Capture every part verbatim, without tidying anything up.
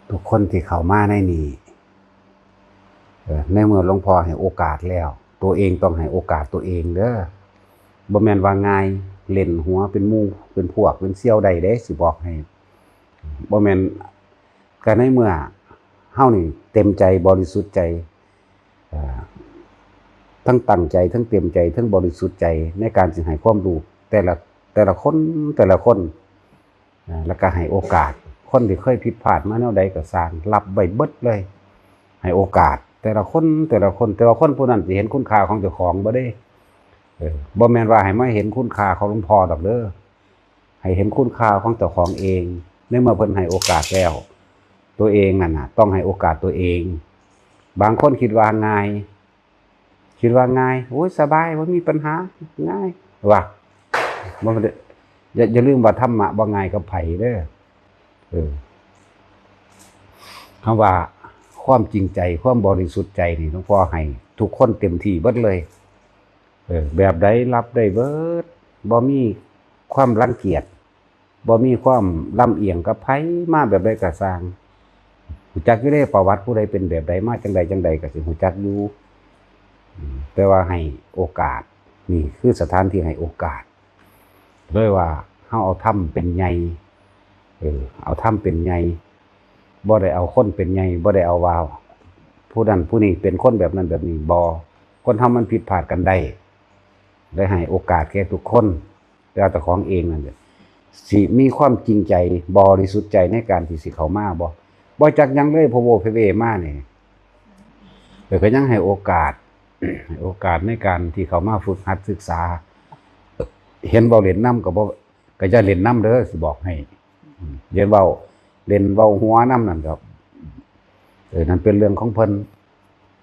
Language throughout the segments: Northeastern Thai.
ทุกคนที่เข้ามาในนี้ เอ่อ ในเมื่อหลวงพ่อให้โอกาสแล้ว ตัวเองต้องให้โอกาสตัวเองเด้อ บ่แม่นว่าง่าย เล่นหัวเป็นหมู่ เป็นพวก เป็นเสี่ยวได้เด้ สิบอกให้ บ่แม่น ก็ในเมื่อเฮานี่เต็มใจบริสุทธิ์ใจ เอ่อ ทั้งตั้งใจ ทั้งเต็มใจ ทั้งบริสุทธิ์ใจในการสิให้ความรู้แต่ละ แต่ละคน แต่ละคน อ่า แล้วก็ให้โอกาส คนที่เคยผิดพลาดมาแนวใดก็ซ่าง รับไว้เบิดเลย ให้โอกาสแต่ละคน แต่ละคน แต่ว่าคนผู้นั้นสิเห็นคุณค่าของเจ้าของบ่เด้ เออ บ่แม่นว่าให้มาเห็นคุณค่าของหลวงพ่อดอกเด้อ ให้เห็นคุณค่าของเจ้าของเอง ในเมื่อเพิ่นให้โอกาสแล้ว ตัวเองนั่นน่ะ ต้องให้โอกาสตัวเอง บางคนคิดว่าง่าย คิดว่าง่าย โอ้ย สบาย บ่มีปัญหา ง่าย ว่า บ่ได้ อย่า อย่าลืมว่าธรรมะบ่ง่ายกับไผเด้อ เออ คำว่าความจริงใจ ความบริสุทธิ์ใจนี่ หลวงพ่อให้ทุกคนเต็มที่เบิดเลย เออ แบบใดรับได้เบิด บ่มีความรังเกียจ บ่มีความลำเอียงกับไผ มาแบบใดก็ซ่าง ฮู้จักอยู่เด้ ประวัติผู้ใดเป็นแบบใด มาจั่งใดจั่งใดก็สิฮู้จักอยู่ อืม แต่ว่าให้โอกาส นี่คือสถานที่ให้โอกาส เลยว่าเฮาเอาธรรมเป็นใหญ่ เออ เอาธรรมเป็นใหญ่ บ่ได้เอาคนเป็นใหญ่ บ่ได้เอาว่าผู้นั้นผู้นี้เป็นคนแบบนั้นแบบนี้ บ่ คนเฮามันผิดพลาดกันได้ เลยให้โอกาสแก่ทุกคน แต่ว่าเจ้าของเองนั่นแหละ สิมีความจริงใจ บริสุทธิ์ใจในการที่สิเข้ามาบ่ บ่จักหยังเลย พะโวพะเวมานี่ เออ ก็ยังให้โอกาส ให้โอกาสในการที่เข้ามาฝึกหัดศึกษา เห็นเว้าเล่นนำก็บ่ ก็อย่าเล่นนำเด้อ สิบอกให้ อืม เห็นเว้าเล่นเว้าหัวนำนั่นก็ เออ นั่นเป็นเรื่องของเพิ่น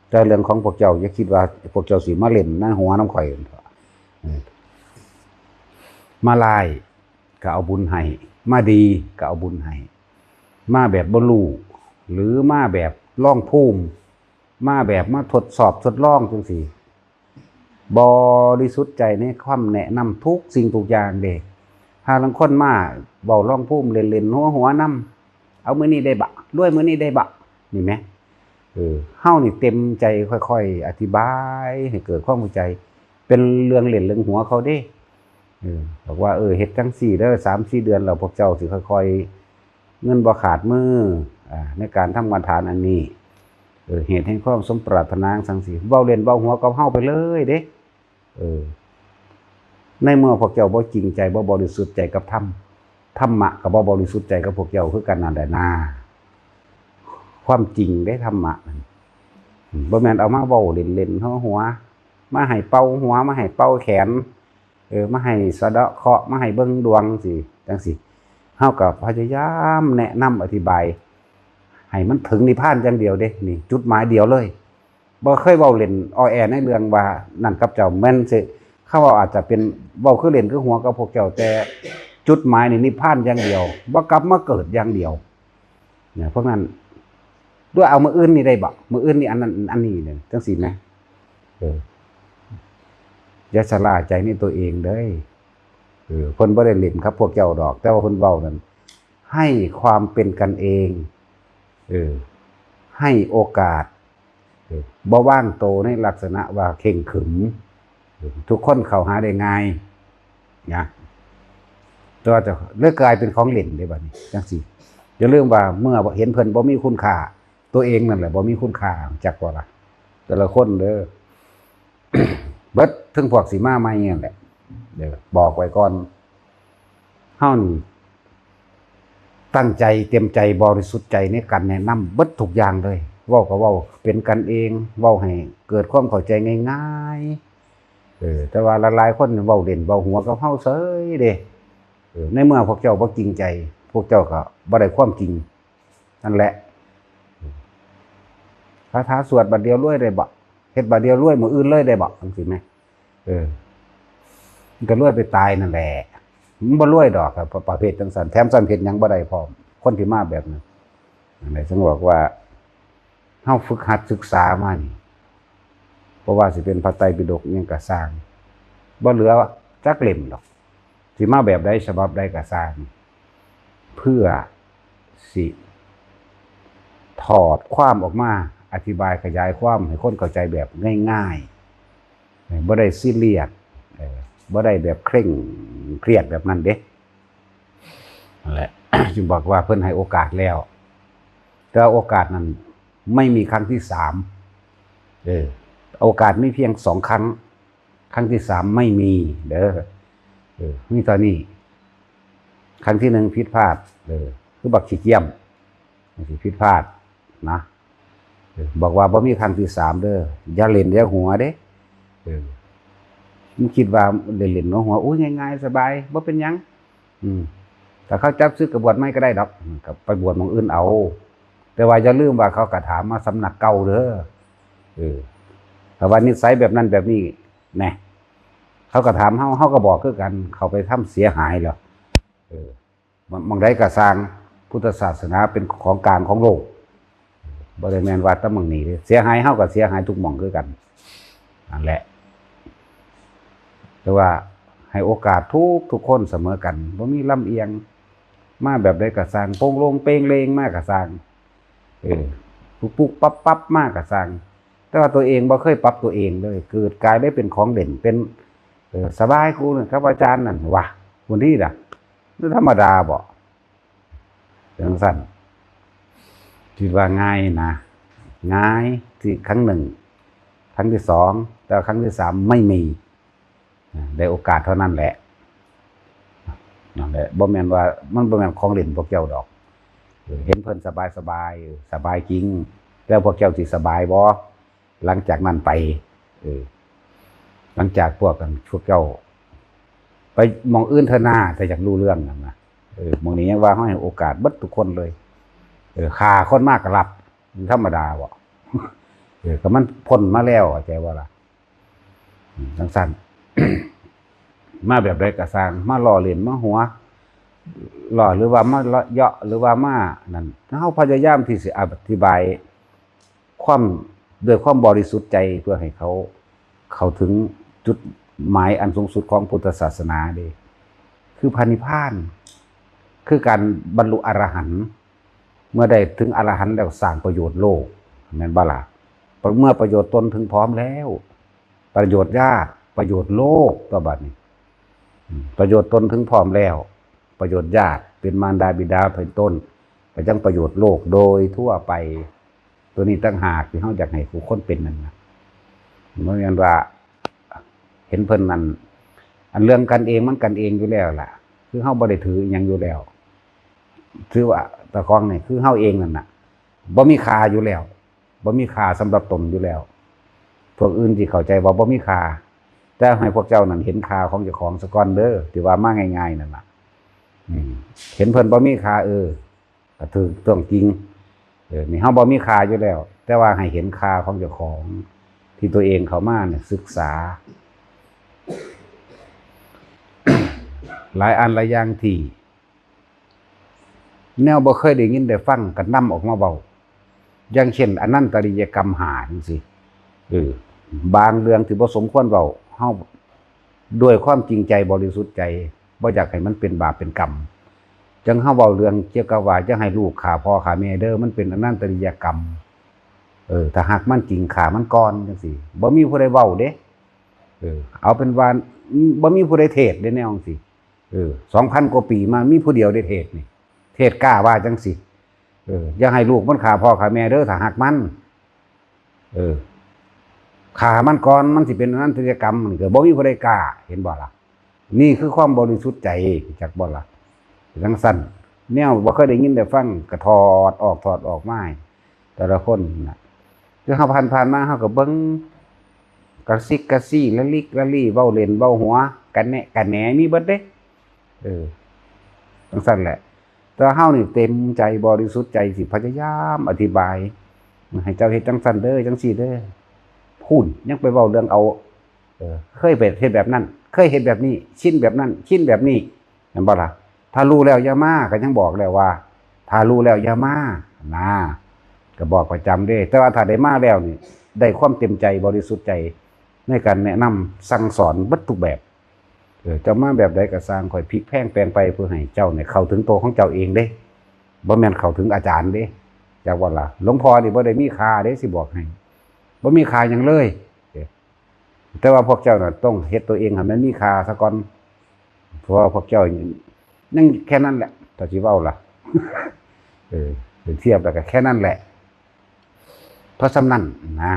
แต่เรื่องของพวกเจ้า อย่าคิดว่าพวกเจ้าสิมาเล่นในหัวนำข้อย เออ มาร้ายก็เอาบุญให้ มาดีก็เอาบุญให้ มาแบบบ่รู้ หรือมาแบบลองภูมิ มาแบบมาทดสอบทดลองจั่งซี้ บริสุทธิ์ใจในคำแนะนำทุกสิ่งทุกอย่างเด้ หาลางคนมาเว้าลองภูมิเล่นๆ หัวๆ นำ เอามื้อนี้ได้บ่ รวยมื้อนี้ได้บ่ นี่แหม เออ เฮานี่เต็มใจค่อยๆ อธิบายให้เกิดความเข้าใจ เป็นเรื่องเล่นเรื่องหัวเขาเด้ เออ บอกว่า เออ เฮ็ดจั่งซี้เด้อ สามสี่เดือนแล้วพวกเจ้าสิค่อยๆ เงินบ่ขาดมือ อ่า ในการทำกรรมฐานอันนี้ เออ เหตุแห่งความสมปรารถนาจั่งซี้ เว้าเล่นเว้าหัวกับเฮาไปเลยเด้ เออ ในเมื่อพวกเจ้าบ่จริงใจ บ่บริสุทธิ์ใจกับธรรม ธรรมะก็บ่บริสุทธิ์ใจกับพวกเจ้าคือกันนั่นแหละนา ความจริงเด้ธรรมะนั่น อืม บ่แม่นเอามาเว้าเล่นๆ หัวๆ มาให้เป่าหัว มาให้เป่าแขน เออ มาให้สะเดาะเคราะห์ มาให้เบิ่งดวงสิ จั่งซี้ เฮาก็พยายามแนะนำอธิบาย ให้มันถึงนิพพานอย่างเดียวเด้ นี่จุดหมายเดียวเลย บ่เคยเว้าเล่นออแอในเรื่องว่านั่นกับเจ้า แม่นสิ เขาเว้าอาจจะเป็น เว้าคือเล่นคือหัวกับพวกเจ้า แต่จุดหมายนี่นิพพานอย่างเดียว บ่กลับมาเกิดอย่างเดียว เนี่ย พวกนั้น ด้วยเอามื้ออื่นนี่ได้บ่ มื้ออื่นนี่อันนั้นอันนี้เนี่ย จั่งซี้แหม เออ อย่าชะล่าใจในตัวเองเด้อ เออ เพิ่นบ่ได้เล่นกับพวกเจ้าดอก แต่ว่าเพิ่นเว้านั่น ให้ความเป็นกันเอง เออ ให้โอกาส เออ บ่วางโตในลักษณะว่าเคร่งขรึม เออ ทุกคนเข้าหาได้ง่าย นะ แต่ว่าจะ เลยกลายเป็นของเล่นเด้บัดนี้ จั่งซี้ อย่าลืมว่าเมื่อเห็นเพิ่นบ่มีคุณค่า ตัวเองนั่นแหละบ่มีคุณค่า จักบ่ล่ะ แต่ละคนเด้อ เบิดเทิงพวกสิมาใหม่นั่นแหละ เด้อ บอกไว้ก่อน เฮานี่ตั้งใจเต็มใจบริสุทธิ์ใจในการแนะนำเบิดทุกอย่างเลย เว้าก็เว้าเป็นกันเอง เว้าให้เกิดความเข้าใจง่ายๆ เออ แต่ว่าหลายๆคนเว้าเล่นเว้าหัวกับเฮาเฉยเด้ เออ ในเมื่อพวกเจ้าบ่จริงใจ พวกเจ้าก็บ่ได้ความจริง นั่นแหละ คาถาสวดบาทเดียวรวยได้บ่ เฮ็ดบาทเดียวรวยมื้ออื่นเลยได้บ่ จั่งซี้แหม เออ มันก็รวยไปตายนั่นแหละ มันบ่รวยดอกครับ ประเภทจั่งซั้น แถมซ้ำเฮ็ดหยังบ่ได้พร้อม คนที่มาแบบนั้น นั่นแหละ ถึงบอกว่า เฮาฝึกหัดศึกษามานี่ บ่ว่าสิเป็นพระไตรปิฎกอิหยังก็ซ่าง บ่เหลือจักเล่มดอก สิมาแบบใดฉบับใดก็ซ่าง เพื่อสิ ถอดความออกมา อธิบายขยายความให้คนเข้าใจแบบง่ายๆ เออ บ่ได้ซีเรียส เออ บ่ได้แบบเคร่งเครียดแบบนั้นเด้ นั่นแหละ จึงบอกว่าเพิ่นให้โอกาสแล้ว แต่ว่าโอกาสนั้นไม่มีครั้งที่สาม เออ โอกาสมีเพียงสองครั้ง ครั้งที่สามไม่มีเด้อ เออ มีเท่านี้ ครั้งที่หนึ่งผิดพลาด เออ คือบักขี้เกียจ มันสิผิดพลาดนะ เออ บอกว่าบ่มีครั้งที่สามเด้อ อย่าเล่นอย่าหัวเด้ เออ มันคิดว่าเล่นๆ หัวๆ อุ้ย ง่ายๆ สบาย บ่เป็นหยัง อืม ถ้าเขาจับศึกก็บวชใหม่ก็ได้ดอก ก็ไปบวชหม่องอื่นเอา แต่ว่าอย่าลืมว่าเขาก็ถามมาสำนักเก่าเด้อ เออ ถ้าว่านิสัยแบบนั้นแบบนี้ แหน่ เขาก็ถามเฮา เฮาก็บอกคือกัน เขาไปทำเสียหายแล้ว เออ หม่อง หม่องใดก็ซ่าง พุทธศาสนาเป็นของกลางของโลก บ่ได้แม่นว่าแต่หม่องนี้เด้ เสียหายเฮาก็เสียหายทุกหม่องคือกัน นั่นแหละ แต่ว่าให้โอกาสทุกทุกคนเสมอกัน บ่มีลำเอียง มาแบบใดก็ซ่าง โปงโลงเปงเลงมาก็ซ่าง เออ ปุ๊บปุ๊บปั๊บปั๊บมาก็ซ่าง แต่ว่าตัวเองบ่เคยปรับตัวเองเลย เกิดกลายได้เป็นของเล่น เป็น เออ สบายกูเนี่ยครับอาจารย์นั่น วะ คนนี้น่ะ นี่ธรรมดาบ่ จังซั่น คิดว่าง่ายนะ ง่ายที่ครั้งหนึ่ง ครั้งที่สอง แต่ครั้งที่สามไม่มี ได้โอกาสเท่านั้นแหละ นั่นแหละ บ่แม่นว่า มันบ่แม่นของเล่นพวกเจ้าดอก เออ เห็นเพิ่นสบายสบาย เออ สบายจริง แล้วพวกเจ้าสิสบายบ่ หลังจากนั้นไป เออ หลังจากพวกกัน พวกเจ้า ไปหม่องอื่นเถอะนา ถ้าอยากรู้เรื่องนั่นนะ เออ หม่องนี้ยังว่าเฮาให้โอกาสเบิดทุกคนเลย เออ ฆ่าคนมากก็รับ มันธรรมดาบ่ เออ ก็มันพ้นมาแล้ว เข้าใจบ่ล่ะ อืม จังซั่น มาแบบใดก็ซ่าง มาล้อเล่น มาหัวล้อ หรือว่ามาเยาะ หรือว่ามานั่น เฮาพยายามที่สิอธิบายความ ด้วยความบริสุทธิ์ใจ เพื่อให้เขาเข้าถึงจุดหมายอันสูงสุดของพุทธศาสนาเด้ คือพระนิพพาน คือการบรรลุอรหันต์ เมื่อได้ถึงอรหันต์แล้วสร้างประโยชน์โลก แม่นบ่ล่ะ เมื่อประโยชน์ตนถึงพร้อมแล้ว ประโยชน์ญาติ ประโยชน์โลก ตัวบัดนี้ อืม ประโยชน์ตนถึงพร้อมแล้ว ประโยชน์ญาติ เป็นมารดาบิดาเป็นต้น ก็จั่งประโยชน์โลกโดยทั่วไป ตัวนี้ต่างหากที่เฮาอยากให้ทุกคนเป็นนั่นนะ บ่แม่นว่า เห็นเพิ่นนั่น อันเรื่องกันเองมันกันเองอยู่แล้วล่ะ คือเฮาบ่ได้ถืออิหยังอยู่แล้ว ถือว่าเจ้าของนี่คือเฮาเองนั่นน่ะ บ่มีค่าอยู่แล้ว บ่มีค่าสำหรับตนอยู่แล้ว พวกอื่นที่เข้าใจว่าบ่มีค่า แต่ให้พวกเจ้านั่นเห็นค่าของเจ้าของซะก่อนเด้อ ที่ว่ามาง่ายๆนั่นน่ะ อืม เห็นเพิ่นบ่มีค่า เออ ก็ถือต้องจริง เออ นี่เฮาบ่มีค่าอยู่แล้ว แต่ว่าให้เห็นค่าของเจ้าของ ที่ตัวเองเข้ามาเนี่ยศึกษา หลายอันหลายอย่างที่ แนวบ่เคยได้ยินได้ฟังก็นำออกมาเว้า อย่างเช่น อนันตริยกรรมห้าจังซี้ เออ บางเรื่องที่บ่สมควรเว้า เฮาด้วยความจริงใจบริสุทธิ์ใจ บ่อยากให้มันเป็นบาปเป็นกรรม จั่งเฮาเว้าเรื่องเกี่ยวกับว่าอย่าให้ลูกฆ่าพ่อฆ่าแม่เด้อ มันเป็นอนันตริยกรรม เออ ถ้าหากมันจริงฆ่ามันก่อนจังซี้ บ่มีผู้ใดเว้าเด้ เออ เอาเป็นว่า บ่มีผู้ใดเทศน์เด้แนวจังซี้ เออ สองพันกว่าปีมามีผู้เดียวได้เทศน์นี่ เทศน์กล้าว่าจังซี้ เออ อย่าให้ลูกมันฆ่าพ่อฆ่าแม่เด้อ ถ้าหากมัน เออ ฆ่ามันก่อน มันสิเป็นอนันตริยกรรม มันก็บ่มีผู้ใดกล้า เห็นบ่ล่ะ นี่คือความบริสุทธิ์ใจ จักบ่ล่ะ จังซั่น แนวบ่เคยได้ยินได้ฟัง ก็ถอดออก ถอดออกมาให้แต่ละคนน่ะ คือเฮาผ่านๆมา เฮาก็เบิ่ง กระซิกกระซี้ ละลิกละลี่ เว้าเล่นเว้าหัว กะแนะกะแหน มีเบิดเด้ เออ จังซั่นแหละ แต่เฮานี่เต็มใจบริสุทธิ์ใจสิพยายามอธิบาย ให้เจ้าเฮ็ดจังซั่นเด้อ จังซี่เด้อ พู้นยังไปเว้าเรื่องเอา เออ เคยไปเฮ็ดแบบนั้น เคยเฮ็ดแบบนี้ ชินแบบนั้น ชินแบบนี้ แม่นบ่ล่ะ ถ้ารู้แล้วอย่ามา ก็ยังบอกแล้วว่า ถ้ารู้แล้วอย่ามา นะ ก็บอกประจำเด้ แต่ว่าถ้าได้มาแล้วนี่ ได้ความเต็มใจบริสุทธิ์ใจ ในการแนะนำสั่งสอนเบิดทุกแบบ เออ เจ้ามาแบบใดก็ซ่าง ข้อยพลิกแพลงแปลงไปเพื่อให้เจ้าเนี่ยเข้าถึงตัวของเจ้าเองเด้ บ่แม่นเข้าถึงอาจารย์เด้ จักว่าล่ะ หลวงพ่อนี่บ่ได้มีค่าเด้ สิบอกให้ บ่มีค่าหยังเลย แต่ว่าพวกเจ้าน่ะต้องเฮ็ดตัวเองให้มันมีค่าซะก่อน เพราะว่าพวกเจ้ายังแค่นั้นแหละ ถ้าสิเว้าล่ะ เออ เปรียบเทียบแล้วก็แค่นั้นแหละ เพราะส่ำนั้นนะ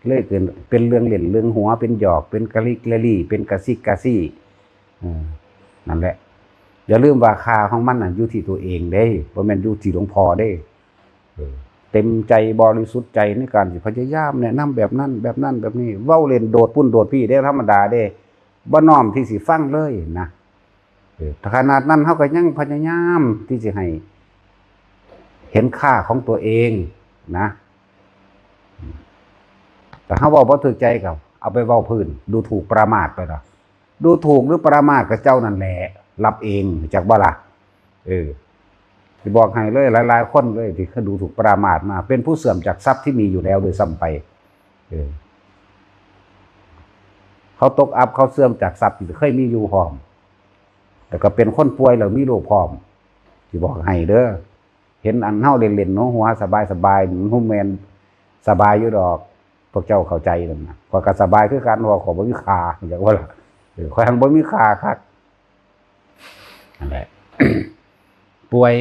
เลยเป็น เป็นเรื่องเล่นเรื่องหัว เป็นหยอก เป็นกะลิกละลี่ เป็นกะซิกกะซี้ เออ นั่นแหละ อย่าลืมว่าค่าของมันน่ะอยู่ที่ตัวเองเด้ บ่แม่นอยู่ที่หลวงพ่อเด้ เออ เต็มใจบริสุทธิ์ใจในการที่พยายามแนะนำแบบนั้น แบบนั้น แบบนี้ เว้าเล่นโดดปุ้นโดดปี้เด้ ธรรมดาเด้ บ่น้อมที่สิฟังเลยนะ เออ ขนาดนั้นเฮาก็ยังพยายามที่สิให้เห็นค่าของตัวเองนะ แต่เฮาเว้าบ่ถูกใจก็เอาไปเว้าพื้น ดูถูกประมาทไปเนาะ ดูถูกหรือประมาทก็เจ้านั่นแหละ รับเอง จักบ่ล่ะ เออ สิบอกให้เลย หลายๆคนเลยที่เคยดูถูกประมาทมา เป็นผู้เสื่อมจากทรัพย์ที่มีอยู่แล้วโดยซ้ำไป เออ เขาตกอับ เขาเสื่อมจากทรัพย์ที่เคยมีอยู่พร้อม แล้วก็เป็นคนป่วยแล้วมีโรคพร้อม สิบอกให้เด้อ เห็นอันเฮาเล่นๆหัวๆ สบายๆ มันฮู้แม่นสบายอยู่ดอก พวกเจ้าเข้าใจนั่นน่ะ ข้อยก็สบายคือกัน เพราะข้อยบ่มีค่า จักว่าล่ะ เออ ข้อยหั้นบ่มีค่าคัก นั่นแหละ ป่วย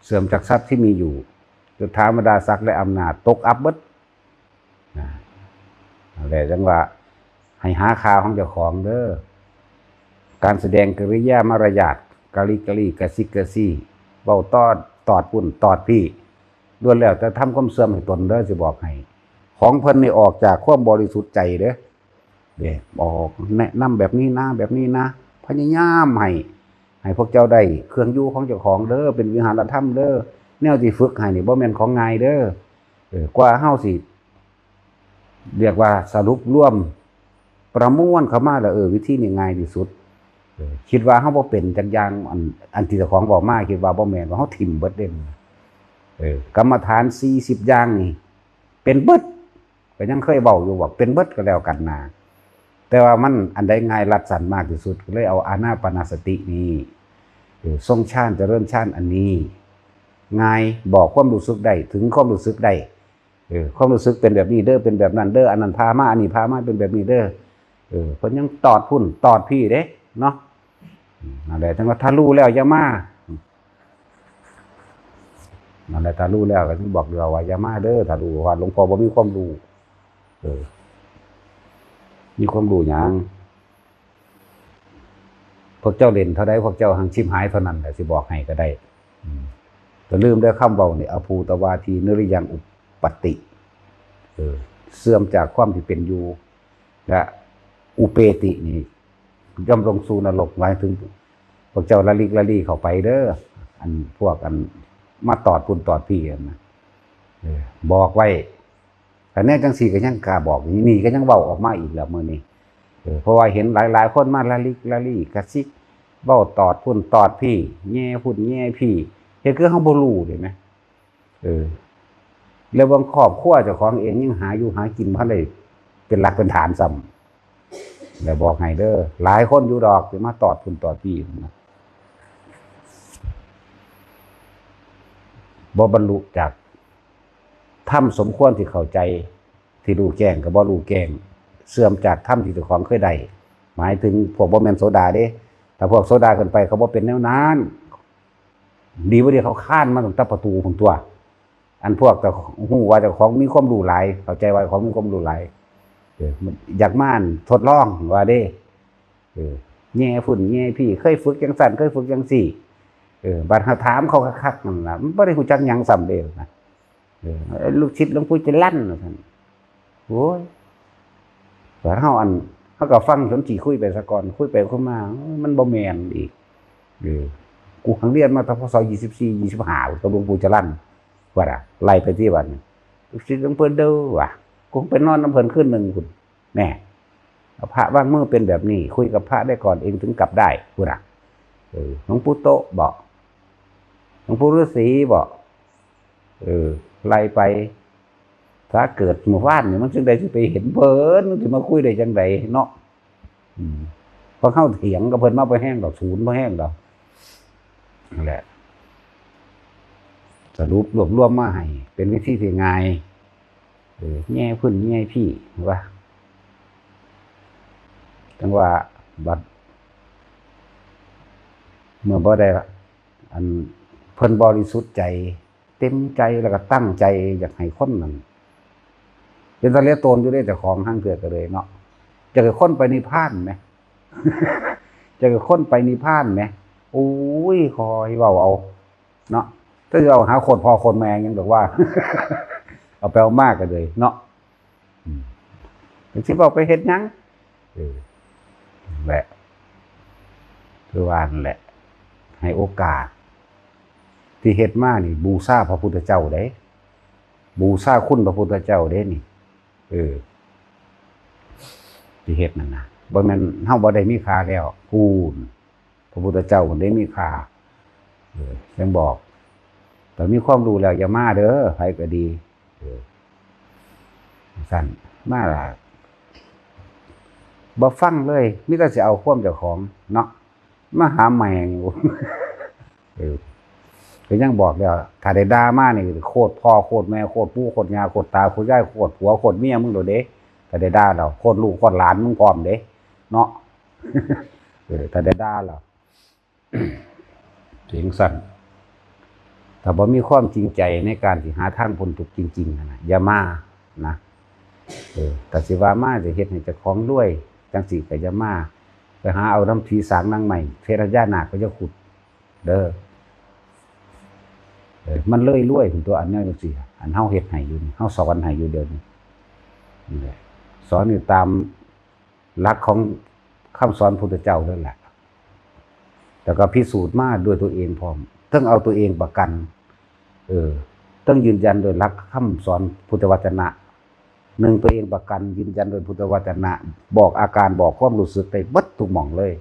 เสื่อมจากทรัพย์ที่มีอยู่ ยศถาบรรดาศักดิ์และอำนาจตกอับเบิด นะ นั่นแหละ จั่งว่า ให้หาค่าของเจ้าของเด้อ การแสดงกิริยามารยาท กะลิกะลี่ กะซิกกะซี้ เว้าตอด ตอดปุ้น ตอดปี้ ล้วนแล้วแต่ทำความเสื่อมให้ตนเด้อ สิบอกให้ ของเพิ่นนี่ออกจากความบริสุทธิ์ใจเด้ เด้ บอกแนะนำแบบนี้นะ แบบนี้นะ พยายามให้ ให้พวกเจ้าได้เครื่องอยู่ของเจ้าของเด้อ เป็นวิหารธรรมเด้อ แนวที่ฝึกให้นี่บ่แม่นของง่ายเด้อ เออ กว่าเฮาสิ เรียกว่าสรุปรวม ประมวลเข้ามาแล้ว เออ วิธีนี้ง่ายที่สุด เออ คิดว่าเฮาบ่เป็นจักอย่าง อัน อันที่เจ้าของบอกมา คิดว่าบ่แม่น ว่าเฮาถิ่มเบิดเด้ เออ กรรมฐานสี่สิบอย่างนี่ เป็นเบิด ก็ยังเคยเว้าอยู่ว่าเป็นเบิดก็แล้วกันนะ แต่ว่ามันอันใดง่ายรัดสั้นมากที่สุด ก็เลยเอาอานาปานสตินี่ เออ ทรงฌานเจริญฌานอันนี้ ง่าย บอกความรู้สึกได้ ถึงความรู้สึกได้ เออ ความรู้สึกเป็นแบบนี้เด้อ เป็นแบบนั้นเด้อ อันนั้นพามา อันนี้พามา เป็นแบบนี้เด้อ เออ เพิ่นยังตอดปุ้น ตอดปี้เด้ เนาะ อืม นั่นแหละ จั่งว่าถ้ารู้แล้วอย่ามา นั่นแหละ ถ้ารู้แล้วก็ถึงบอกเดียวว่าอย่ามาเด้อ ถ้ารู้ว่าหลวงพ่อบ่มีความรู้ เออ มีความรู้หยัง พวกเจ้าเล่นเท่าใด พวกเจ้าหังชิบหายเท่านั้นแหละ สิบอกให้ก็ได้ อืม อย่าลืมเด้อ คำเว้านี่ อภูตวาทีนริยังอุปปัตติ เออ เสื่อมจากความที่เป็นอยู่ และอุเปตินี่ ย่อมลงสู่นรก หมายถึง พวกเจ้าละลิกละลี่เข้าไปเด้อ อันพวกอันมาตอดปุ้นตอดปี้นั่นนะ เออ บอกไว้ แต่แน่จังสี่ก็ยังกล้าบอก นี่ก็ยังเว้าออกมาอีกแล้วมื้อนี้ เออ เพราะว่าเห็นหลายๆคนมาละลิกละลี่กะซิก เว้าตอดปุ้นตอดปี้ แย่ปุ้นแย่ปี้ เฮ็ดคือเฮาบ่รู้ เห็นไหม เออ แล้วบางครอบครัวเจ้าของเองยังหาอยู่หากินบ่ทันได้เป็นหลักเป็นฐานซ้ำ แล้วบอกให้เด้อ หลายคนอยู่ดอกที่มาตอดปุ้นตอดปี้นะ บ่บรรลุจากธรรมสมควรที่เข้าใจ ที่รู้แจ้งก็บ่รู้แจ้ง เสื่อมจากธรรมที่เจ้าของเคยได้ หมายถึงพวกบ่แม่นโสดาเด้ ถ้าพวกโสดาขึ้นไปเขาบ่เป็นแนวนั้น ดีบ่ดีเขาคานมาตั้งแต่ประตูพุ้นตั๊ว อันพวกเจ้าฮู้ว่าเจ้าของมีความรู้หลาย เข้าใจว่าเจ้าของมีความรู้หลาย เออ มันอยากมาทดลองว่าเด้ เออ แย่ปุ้นแย่ปี้ เคยฝึกจังซั่น เคยฝึกจังซี่ เออ บัดเฮาถามเขาคักๆนั่นล่ะ มันบ่ได้ฮู้จักหยังซ้ำเด้นะ เออ ลูกศิษย์หลวงปู่จรัญว่าซั่น โอ้ย บัดเฮาอัน เฮาก็ฟังจนขี้คุยไปซะก่อน คุยไปคุยมา เอ้ย มันบ่แม่นอีก เออ กูหังเรียนมาตั้ง พ.ศ. ยี่สิบสี่ ยี่สิบห้า กับหลวงปู่จรัญ ว่าล่ะ ไล่ไปที่บัดนี้ ลูกศิษย์หลวงปู่เด้อว่ะ กูไปนอนนำเพิ่นคืนหนึ่งพุ้น แน่ เอาพระวางมือเป็นแบบนี้ คุยกับพระได้ก่อน เองถึงกลับได้ พุ้นน่ะ เออ หลวงปู่โตะบอก หลวงปู่ฤาษีบอก เออ ไล่ไป ถ้าเกิดมื้อวานนี่มันจังใด๋สิไปเห็นเพิ่น มันสิมาคุยได้จังใด๋เนาะ อืม เพราะเฮาเถียงกับเพิ่นมาบ่แฮงดอก ศูนย์บ่แฮงดอก นั่นแหละ สรุปรวบรวมมาให้ เป็นวิธีที่ง่าย เออ แง่พื้นแง่พี่ว่า จั่งว่าบัด เมื่อบ่ได้ อัน เพิ่นบริสุทธิ์ใจ เต็มใจแล้วก็ตั้งใจอยากให้คนนั้น เป็นตาเหลียวโตนอยู่เด้ เจ้าของห่างเถื่อก็เลยเนาะ อยากให้คนไปนิพพานแหม อยากให้คนไปนิพพานแหม โอ้ย คอยเว้าเอา เนาะ ถ้าเอาหาโคตรพ่อโคตรแม่ยังบอกว่า เอาไปเอามากกันเลยเนาะ อืม จั่งสิบอกไปเฮ็ดหยัง เออ แหละ คือว่านั่นแหละ ให้โอกาส ที่เฮ็ดมานี่ บูชาพระพุทธเจ้าเด้ บูชาคุณพระพุทธเจ้าเด้นี่ เออ ที่เฮ็ดนั่นนะ บ่แม่นเฮาบ่ได้มีค่าแล้ว พู้น พระพุทธเจ้าเพิ่นได้มีค่า เออ ยังบอก แต่มีความรู้แล้วอย่ามาเด้อ ไผก็ดี เออ ซั่น มาล่ะ บ่ฟังเลย มีแต่สิเอาความเจ้าของเนาะ มาหาแม่งอยู่ เออ ก็ยังบอกแล้ว ถ้าได้ด่ามานี่ โคตรพ่อ โคตรแม่ โคตรปู่ โคตรย่า โคตรตา โคตรยาย โคตรผัว โคตรเมียมึงโลดเด้ ถ้าได้ด่าแล้ว โคตรลูก โคตรหลานมึงพร้อมเด้ เนาะ เออ ถ้าได้ด่าแล้ว เสียงสั่น ถ้าบ่มีความจริงใจในการสิหาทางพ้นทุกข์จริงๆ นั่นน่ะ อย่ามา นะ เออ ถ้าสิว่ามาจะเฮ็ดให้เจ้าของรวย จั่งซี้ก็อย่ามา ไปหาเอานำผีสางนางไม้ เพชรพญานาคก็อย่าขุด เด้อ เออ มันเลยรวยพุ้นตัว อันแนวจั่งซี้ อันเฮาเฮ็ดให้อยู่นี่ เฮาสอนให้อยู่เดี๋ยวนี้ นี่แหละ สอนอยู่ตามหลักของคำสอนพุทธเจ้านั่นแหละ แล้วก็พิสูจน์มาด้วยตัวเองพร้อม ต้องเอาตัวเองประกัน เออ ต้องยืนยันโดยหลักคำสอนพุทธวจนะ หนึ่ง ตัวเองประกัน ยืนยันโดยพุทธวจนะ บอกอาการ บอกความรู้สึกได้เบิดทุกหม่องเลย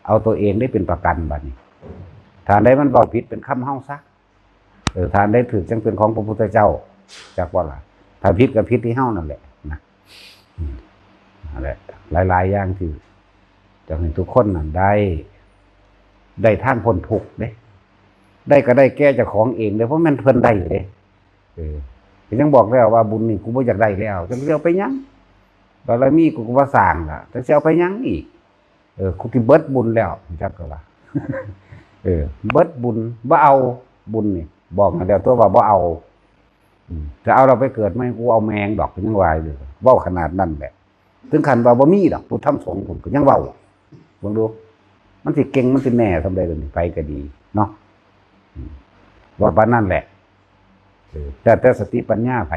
เอาตัวเองได้เป็นประกันบัดนี้ ถ้าอันใดมันเว้าผิดเป็นคำเฮาซะ เออ ถ้าอันใดถูกจั่งเป็นของพระพุทธเจ้า จักบ่ล่ะ ถ้าผิดก็ผิดที่เฮานั่นแหละนะ อืม นั่นแหละ หลายๆ อย่างที่จะให้ทุกคนนั่นได้ ได้ทางพ้นทุกข์เด้ ได้ก็ได้แก่เจ้าของเองเด้ เพราะแม่นเพิ่นได้เด้ เออ ก็ยังบอกแล้วว่าบุญนี่กูบ่อยากได้แล้ว จั่งสิเอาไปหยัง บารมีกูก็บ่สร้างละ จั่งสิเอาไปหยังอีก เออ กูสิเบิดบุญแล้ว จักก็ว่า เออ เบิดบุญ บ่เอาบุญนี่ บอกมาแล้วตัวว่าบ่เอา อืม จะเอาเราไปเกิดไหม กูเอาแมงดอก ยังว่าอยู่ เว้าขนาดนั้นแหละ ถึงขั้นว่าบ่มีดอก พุทธธรรมสงฆ์ ผมก็ยังเว้า เบิ่งดู มันสิเก่ง มันสิแน่ส่ำใด๋ เดี๋ยวนี้ ไปก็ดี เนาะ อืม ว่าปานนั้นแหละ เออ แต่ แต่สติปัญญาไผ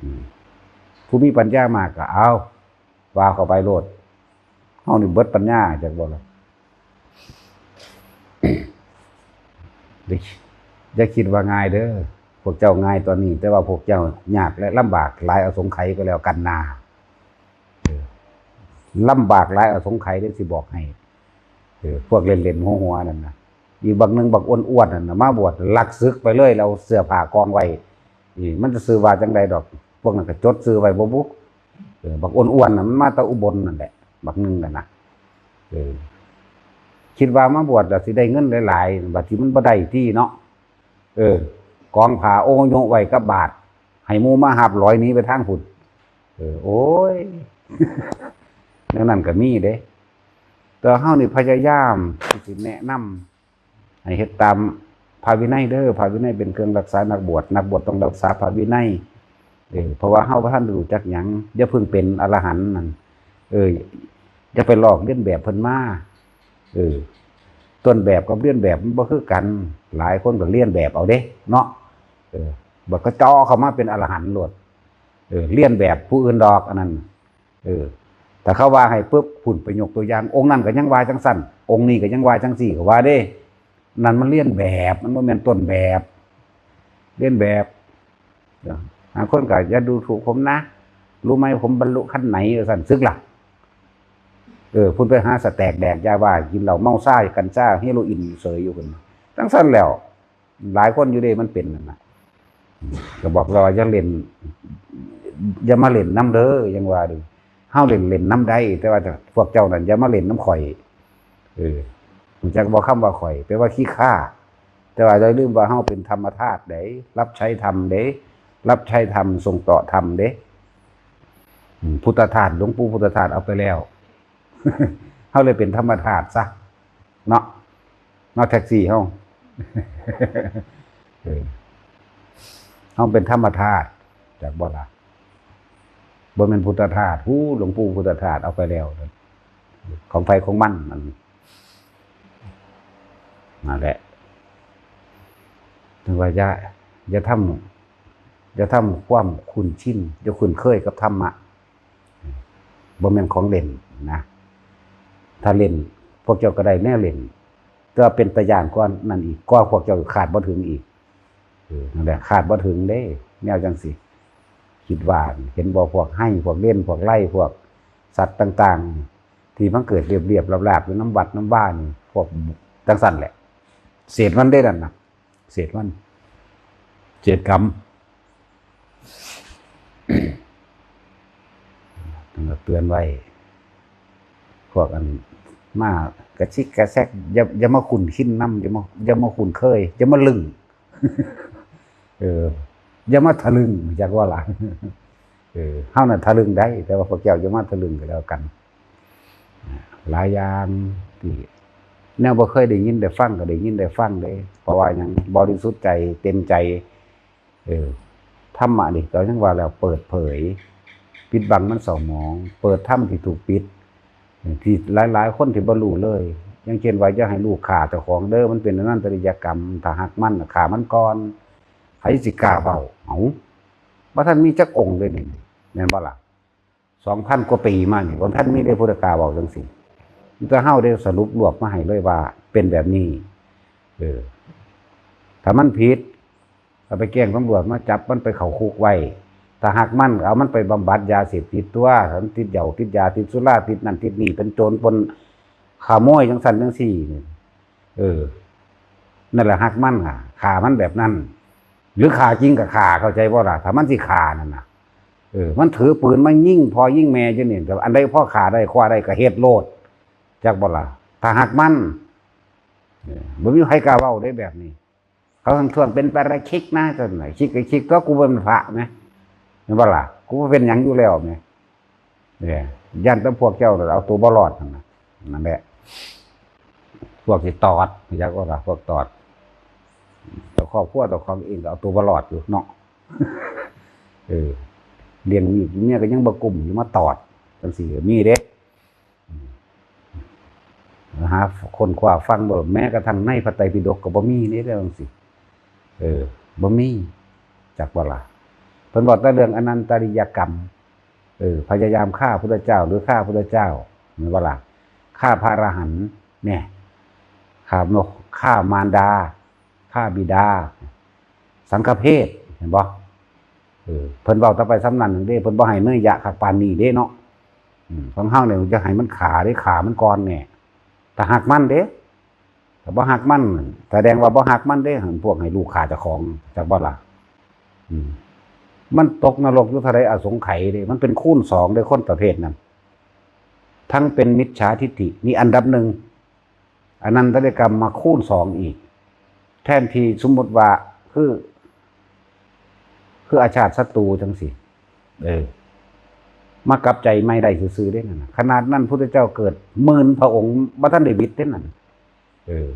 อืม ผู้มีปัญญามากก็เอา ว่าเข้าไปโลด เฮานี่เบิดปัญญาจักบ่ล่ะ อย่า อย่าคิดว่าง่ายเด้อ พวกเจ้าง่ายตอนนี้ แต่ว่าพวกเจ้ายากและลำบากหลายอสงไขยก็แล้วกันนา เออ ลำบากหลายอสงไขยเด้อ สิบอกให้ เออ พวกเล่นๆ หัวๆ นั่นน่ะ อีกบักหนึ่งบักอ้วนๆ นั่นน่ะ มาบวชลักศึกไปเลย แล้วเอาเสื้อผ้ากองไว้ นี่มันจะชื่อว่าจั่งใดดอก พวกนั้นก็จดชื่อไว้บ่บุ เออ บักอ้วนๆ น่ะ มันมาแต่อุบลนั่นแหละ บักหนึ่งน่ะนะ เออ คิดว่ามาบวชแล้วสิได้เงินหลายๆ บัดที่มันบ่ได้ติเนาะ เออ กองผ้าโอโยไว้กับบาตร ให้หมู่มาหับลอยหนีไปทางพุ้น เออ โอ้ย แนวนั้นก็มีเด้ แต่เฮานี่พยายามที่สิแนะนำ ให้เฮ็ดตามพระวินัยเด้อ พระวินัยเป็นเครื่องรักษานักบวช นักบวชต้องรักษาพระวินัย เออ เพราะว่าเฮาบ่ทันรู้จักหยัง อย่าเพิ่งเป็นอรหันต์นั่น เออ อย่าไปลอกเลียนแบบเพิ่นมา เออ ต้นแบบกับเลียนแบบมันบ่คือกัน หลายคนก็เลียนแบบเอาเด้ เนาะ เออ บัดเขาจ่อเข้ามาเป็นอรหันต์โลด เออ เลียนแบบผู้อื่นดอกอันนั้น เออ ถ้าเขาว่าให้ปุ๊บ พุ้นไปยกตัวอย่าง องค์นั้นก็ยังว่าจั่งซั่น องค์นี้ก็ยังว่าจั่งซี่ ก็ว่าเด้ นั่นมันเลียนแบบ มันบ่แม่นต้นแบบ เลียนแบบ เดี๋ยว บางคนก็อย่าดูถูกผมนะ รู้ไหมผมบรรลุขั้นไหน ว่าซั่น สึกล่ะ เออ พุ้นไปหาสแต็กแดกยาบ้า กินเหล้าเมาซ่า กัญชา เฮโรอีนเสยอยู่พุ้น จั่งซั่นแล้ว หลายคนอยู่เด้ มันเป็นนั่นน่ะ ก็บอกแล้วว่าอย่าเล่น อย่ามาเล่นนำเด้อ ยังว่าอยู่ เฮาเล่นเล่นนำได้ แต่ว่าพวกเจ้านั่นอย่ามาเล่นนำข่อย เออ รู้จักบ่คำว่าข่อย แปลว่าขี้ข้า แต่ว่าอย่าลืมว่าเฮาเป็นธรรมทาสเด้ รับใช้ธรรมเด้ รับใช้ธรรม ส่งต่อธรรมเด้ อืม พุทธทาส หลวงปู่พุทธทาสเอาไปแล้ว เฮาเลยเป็นธรรมทาสซะ เนาะ เนาะ แท็กซี่เฮา เออ เฮาเป็นธรรมทาส จักบ่ล่ะ บ่แม่นพุทธทาส หู หลวงปู่พุทธทาสเอาไปแล้ว ของไผของมัน มัน นั่นแหละ ถึงว่าอย่า อย่าทำ อย่าทำความคุ้นชิน อย่าคุ้นเคยกับธรรมะ บ่แม่นของเล่นนะ ถ้าเล่น พวกเจ้าก็ได้แนวเล่น แต่ว่าเป็นตาย้านกว่านั้นอีก กว่าพวกเจ้าคาดบ่ถึงอีก เออ นั่นแหละ คาดบ่ถึงเด้ แนวจั่งซี้ คิดว่า เห็นบ่ พวกไฮ่ พวกเล่น พวกไล่ พวกสัตว์ต่างๆ ที่มันเกิดเรียบๆ ราบๆ อยู่นำวัดนำวานี่ พวกจั่งซั้นแหละ เศษมันเด้นั่นน่ะ เศษมัน เศษกรรม เพิ่นก็เตือนไว้ พวกอันมากระซิกกระแซก อย่า อย่ามาคุ้นชินนำ อย่ามา อย่ามาคุ้นเคย อย่ามาลึง เออ อย่ามาทะลึ่ง จักว่าล่ะ เออ เฮาน่ะทะลึ่งได้ แต่ว่าพวกเจ้าอย่ามาทะลึ่งก็แล้วกัน หลายอย่างที่แนวบ่เคยได้ยินได้ฟังก็ได้ยินได้ฟังเด้ เพราะว่าหยัง บริสุทธิ์ใจ เต็มใจ เออ ธรรมะนี่ก็ยังว่าแล้ว เปิดเผย ปิดบังมันเศร้าหมอง เปิดธรรมที่ถูกปิด ที่หลายๆ คนที่บ่รู้เลย อย่างเช่นว่า อย่าให้ลูกฆ่าเจ้าของเด้อ มันเป็นอนันตริยกรรม ถ้าฮักมันน่ะฆ่ามันก่อน ไผสิกล้าเว้า เอ้า บ่ทันมีจักองค์เลยนี่ แม่นบ่ล่ะ สองพันกว่าปีมานี่ บ่ทันมีได้ผู้ใดกล้าเว้าจั่งซี้ มีแต่เฮาได้สรุปรวบมาให้เลยว่าเป็นแบบนี้ เออ ถ้ามันผิด เอาไปแจ้งตำรวจมาจับมันไปเข้าคุกไว้ ถ้าฮักมัน เอามันไปบำบัดยาเสพติดตัว ถ้ามันติดเหย้า ติดยา ติดสุรา ติดนั่นติดนี่ เป็นโจรปล้นขโมยจั่งซั้นจั่งซี้นี่ เออ นั่นแหละฮักมันอะ ฆ่ามันแบบนั้น หรือฆ่าจริงก็ฆ่า เข้าใจบ่ล่ะ ถ้ามันสิฆ่านั่นน่ะ เออ มันถือปืนมายิงพ่อยิงแม่อยู่นี่ แต่อันใดพอฆ่าได้คว้าได้ก็เฮ็ดโลด จักบ่ล่ะ ถ้าฮักมัน เออ บ่มีใครกล้าเว้าได้แบบนี้ เขาทั้งทวงเป็นปาราชิกนะ ซั่นน่ะ ชิกก็ชิกตัว กูบ่เป็นพระแหม แม่นบ่ล่ะ กูบ่เป็นหยังอยู่แล้วแหม เนี่ย ย่านแต่พวกเจ้าเอาตัวบ่รอดนั่นน่ะ นั่นแหละ พวกสิตอด จักบ่ล่ะ พวกตอด แต่ครอบครัวเจ้าของเองก็เอาตัวบ่รอดอยู่เนาะ เออ เลี้ยงลูกเมียก็ยังบ่กุ้มอยู่ มาตอดจั่งซี้ก็มีเด้ อืม หาค้นคว้าฟังบ่ แม้กระทั่งในพระไตรปิฎกก็บ่มีเด้ เรื่องจั่งซี้ เออ บ่มี จักบ่ล่ะ เพิ่นบอกแต่เรื่องอนันตริยกรรม เออ พยายามฆ่าพุทธเจ้า หรือฆ่าพุทธเจ้า แม่นบ่ล่ะ ฆ่าพระอรหันต์ เนี่ย ฆ่านก ฆ่ามารดา ฆ่าบิดา สังฆเพศ เห็นบ่ เออ เพิ่นเว้าแต่ไปส่ำนั้นเด้ เพิ่นบ่ให้เนยยะคักปานนี้เด้เนาะ อืม ของเฮาเนี่ยจะให้มันฆ่าเด้ ฆ่ามันก่อนแน่ ถ้าฮักมันเด้ ถ้าบ่ฮักมัน แสดงว่าบ่ฮักมันเด้ พวกให้ลูกฆ่าเจ้าของ จักบ่ล่ะ อืม มันตกนรกอยู่เท่าใด อสงไขยเด้ มันเป็นคูณสองเด้ คนประเภทนั้น ทั้งเป็นมิจฉาทิฏฐิ นี่อันดับหนึ่ง อนันตริยกรรมมาคูณสองอีก แทนที่สมมุติว่า คือ คืออาชาติศัตรูจั่งซี้ เออ มากลับใจใหม่ได้ซื่อๆ เด้นั่นน่ะ ขนาดนั้นพุทธเจ้าเกิดหมื่นพระองค์ บ่ทันได้หวิดเด้นั่น เออ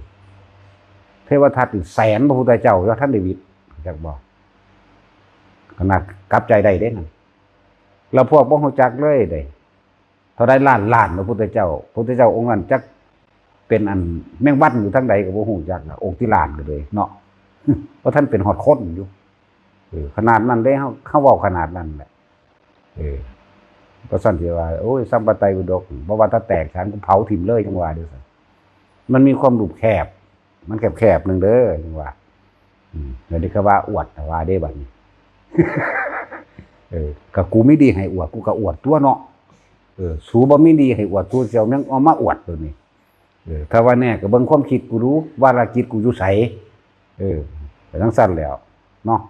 เทวทัตนี่แสนพระพุทธเจ้า บ่ทันได้หวิด จักบ่ ขนาดกลับใจได้เด้นั่น แล้วพวกบ่ฮู้จักเลยเด้ เท่าใดล้านล้านพระพุทธเจ้า พุทธเจ้าองค์นั้นจักเป็นอันแมงวันอยู่ทางใดก็บ่ฮู้จักน่ะ องค์ที่ล้านก็เลยเนาะ เพราะท่านเป็นฮอดคนอยู่ เออ ขนาดนั้นเด้ เฮา เฮาเว้าขนาดนั้นแหละ เออ เพราะซั่นสิว่า โอ้ย ซ้ำพระไตรปิฎก บ่ว่าแต่แตกฉาน กูเผาถิ่มเลย จังว่าเด้อ มันมีความรูปแคบ มันแคบๆ หนึ่งเด้อ จังว่า อืม แล้วเดี๋ยวก็ว่าอวด ว่าเด้บัดนี้ เออ ก็กูมีดีให้อวด กูก็อวดตัวเนาะ เออ สูบ่มีดีให้อวด สูสิเอาหยังเอามาอวดตัวนี้ เออ ถ้าว่าแน่ก็เบิ่งความคิดกูดู วาระจิตกูอยู่ไส เออ ไปจั่งซั่นแล้ว เนาะ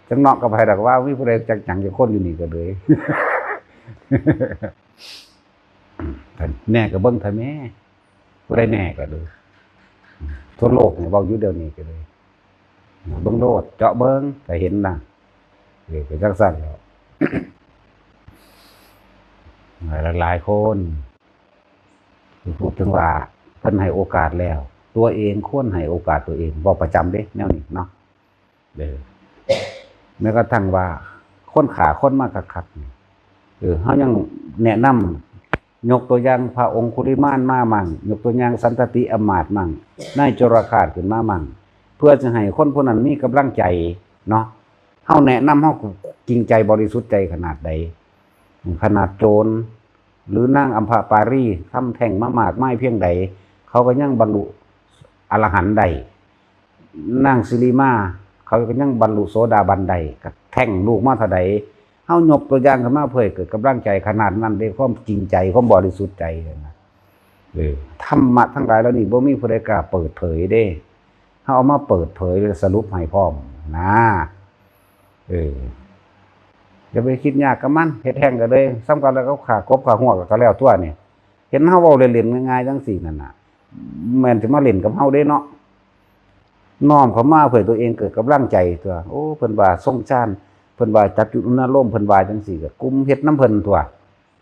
จักเนาะก็ไผดอกว่า มีผู้ใดจักหยังจักคนอยู่นี่ก็เลย แน่ก็เบิ่งเถอะแม่ ผู้ใดแน่ก็เลย ทั่วโลกเนี่ยเว้าอยู่เดี๋ยวนี้ก็เลย เบิ่งโลด เจาะเบิ่งก็เห็นนะ เออ เป็นจังซั่นแหล้ว หลายๆคน พูดถึงว่าเพิ่นให้โอกาสแล้ว ตัวเองควรให้โอกาสตัวเอง เว้าประจำเด้แนวนี้เนาะ เออ แม้กระทั่งว่าคนฆ่าคนมาคักๆนี่ เออ เฮายังแนะนำ ยกตัวอย่างพระองคุลิมานมามั่ง ยกตัวอย่างสันตติอำมาตย์มั่ง นายโจรฆาตขึ้นมามั่ง เพื่อจะให้คนผู้นั้นมีกำลังใจเนาะ เฮาแนะนำ เฮาจริงใจบริสุทธิ์ใจขนาดใด ขนาดโจร หรือนางอัมพปารีทำแท้งมามากมายเพียงใด เขาก็ยังบรรลุอรหันต์ได้ นางสิริมา เขาก็ยังบรรลุโสดาบันได้ ก็แท้งลูกมาเท่าใด เฮายกตัวอย่างขึ้นมาเพื่อให้เกิดกำลังใจขนาดนั้น ด้วยความจริงใจ ความบริสุทธิ์ใจนะ เออ ธรรมะทั้งหลายเหล่านี้บ่มีผู้ใดกล้าเปิดเผยเด้ เฮาเอามาเปิดเผยและสรุปให้พร้อมนะ เออ อย่าไปคิดยากกับมัน เฮ็ดแท้งก็เลย ส่ำกันแล้วก็ฆ่ากบฆ่าฮวกก็แล้วตัวนี่ เห็นเฮาเว้าเล่นๆง่ายๆจังซี่นั่นน่ะ แม่นสิมาเล่นกับเฮาเด้เนาะ น้อมเข้ามาเพื่อตัวเองเกิดกำลังใจตัว โอ้ เพิ่นว่าทรงฌาน เพิ่นว่าจับจุดอุณาโลม เพิ่นว่าจังซี่ ก็กุมเฮ็ดนำเพิ่นตัว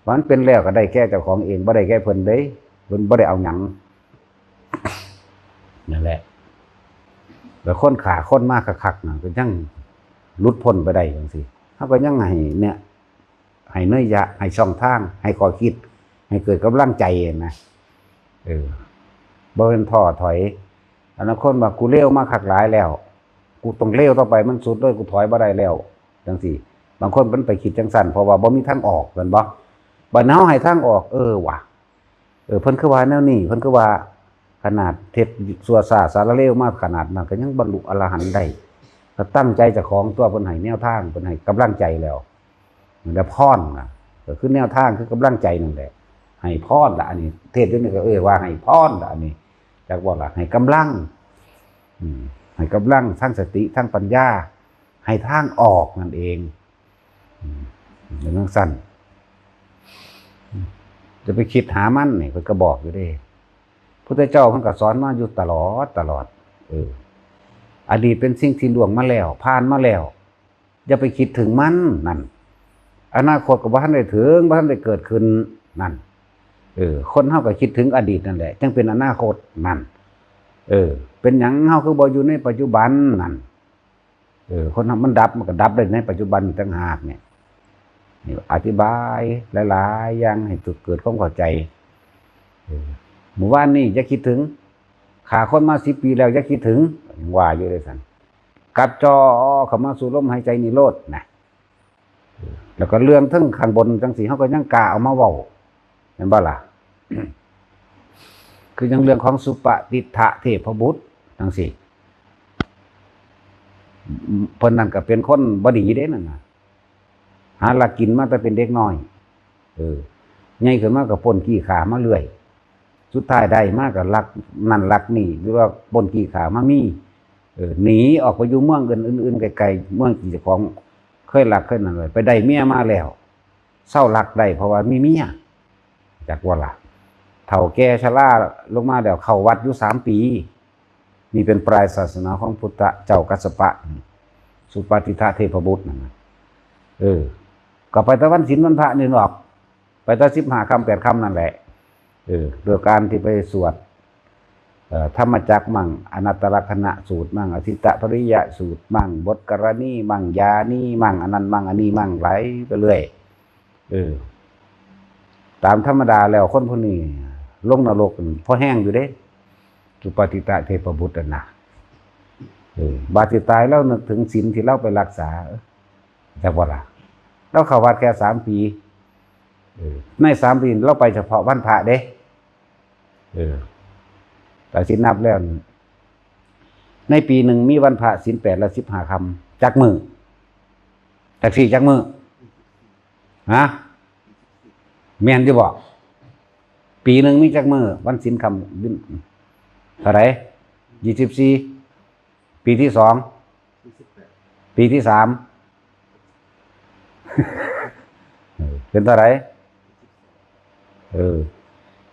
มันเป็นแล้วก็ได้แก่เจ้าของเอง บ่ได้แก่เพิ่นเด้ เพิ่นบ่ได้เอาหยัง นั่นแหละ แล้วคนฆ่าคนมาคักๆน่ะ ก็ยังหลุดพ้นไปได้จังซี่ เฮาก็ยังให้เนี่ย ให้นัยยะ ให้ช่องทาง ให้ข้อคิด ให้เกิดกำลังใจนะ เออ บ่แม่นท้อถอย อันนั้นคนว่า "กูเลวมาคักหลายแล้ว กูต้องเลวต่อไป มันสุดเลย กูถอยบ่ได้แล้ว" จังซี่ บางคนมันไปคิดจังซั่น เพราะว่าบ่มีทางออก แม่นบ่ บัดเฮาให้ทางออก เออว่ะ เออ เพิ่นคือว่าแนวนี้ เพิ่นคือว่า ขนาดเฮ็ดชั่วช้าสารเลวมาขนาดนั้น ก็ยังบรรลุอรหันต์ได้ ก็ตั้งใจเจ้าของตัว เพิ่นให้แนวทาง เพิ่นให้กำลังใจแล้ว แล้วพรน่ะ ก็คือแนวทาง คือกำลังใจนั่นแหละ ให้พรละ อันนี้ เทศน์อยู่นี่ก็เอ่ยว่าให้พรละ อันนี้ จักบ่ล่ะ ให้กำลัง อืม ให้กำลังทางสติ ทางปัญญา ให้ทางออกนั่นเอง อืม เป็นจังซั่น จะไปคิดหามันนี่ เพิ่นก็บอกอยู่เด้ พุทธเจ้าเพิ่นก็สอนมาอยู่ตลอด ตลอด เออ อดีตเป็นสิ่งที่ล่วงมาแล้ว ผ่านมาแล้ว อย่าไปคิดถึงมันนั่น อนาคตก็บ่ทันได้ถึง บ่ทันได้เกิดขึ้นนั่น เออ คนเฮาก็คิดถึงอดีตนั่นแหละ จั่งเป็นอนาคตนั่น เออ เป็นหยังเฮาคือบ่อยู่ในปัจจุบันนั่น เออ คนเฮามันดับ มันก็ดับได้ในปัจจุบันอีกต่างหากเนี่ย นี่อธิบายหลายๆอย่างให้เกิดความเข้าใจ เออ มื้อวานนี้อย่าคิดถึง ฆ่าคนมาสิบปีแล้วอย่าคิดถึง ยังว่าอยู่เลยซั่น กลับจ่อเข้ามาสู่ลมหายใจนิโรธนะ แล้วก็เรื่องเทิงข้างบนจังซี่ เฮาก็ยังกล้าเอามาเว้า แม่นบ่ล่ะ คือจั่งเรื่องของสุปฏิฏฐเทพบุตรจังซี่ เพิ่นนั่นก็เป็นคนบ่ดีเด้นั่นน่ะ หาลักกินมาแต่เป็นเด็กน้อย เออ ใหญ่ขึ้นมาก็ปล้นขี้ข้ามาเรื่อย สุดท้ายได้มาก็ลักนั่นลักนี่ หรือว่าปล้นขี้ข้ามามี เออ หนีออกไปอยู่เมืองอื่นๆ ไกลๆ เมืองที่เจ้าของเคยลักเคยนั่นไว้ ไปได้เมียมาแล้ว เซาลักได้เพราะว่ามีเมีย จักว่าล่ะ เฒ่าแก่ชราลงมาแล้ว เข้าวัดอยู่สามปี นี่เป็นปลายศาสนาของพุทธเจ้ากัสสปะ สุปฏิฏฐเทพบุตรนั่นน่ะ เออ ก็ไปแต่วันศีลวันพระนี่ดอก ไปแต่สิบห้าค่ำแปดค่ำนั่นแหละ เออ โดยการที่ไปสวด เอ่อ ธรรมจักรมั่ง อนัตตลักษณสูตรมั่ง อทิตตปริยสูตรมั่ง บทกรณีมั่ง ยานีมั่ง อันนั้นมั่ง อันนี้มั่ง ไหลไปเรื่อย เออ ตามธรรมดาแล้วคนผู้นี้ลงนรกพอแฮงอยู่เด้ สุปฏิฏฐเทพบุตรน่ะนะ เออ บาดสิตายแล้วนึกถึงศีลที่เราไปรักษา จักบ่ล่ะ เราเข้าวัดแค่สามปี เออ ในสามปีเราไปเฉพาะวันพระเด้ เออ แต่สินับแล้ว ในปีหนึ่งมีวันพระศีลแปดและสิบห้าค่ำ จักมื้อ จักสี่ จักมื้อ ฮะ แม่นอยู่บ่ ปีหนึ่งมีจักมื้อ วันศีลค่ำ เท่าไหร่ ยี่สิบสี่ ปีที่สอง ปีที่สาม เออ เป็นเท่าไหร่ เออ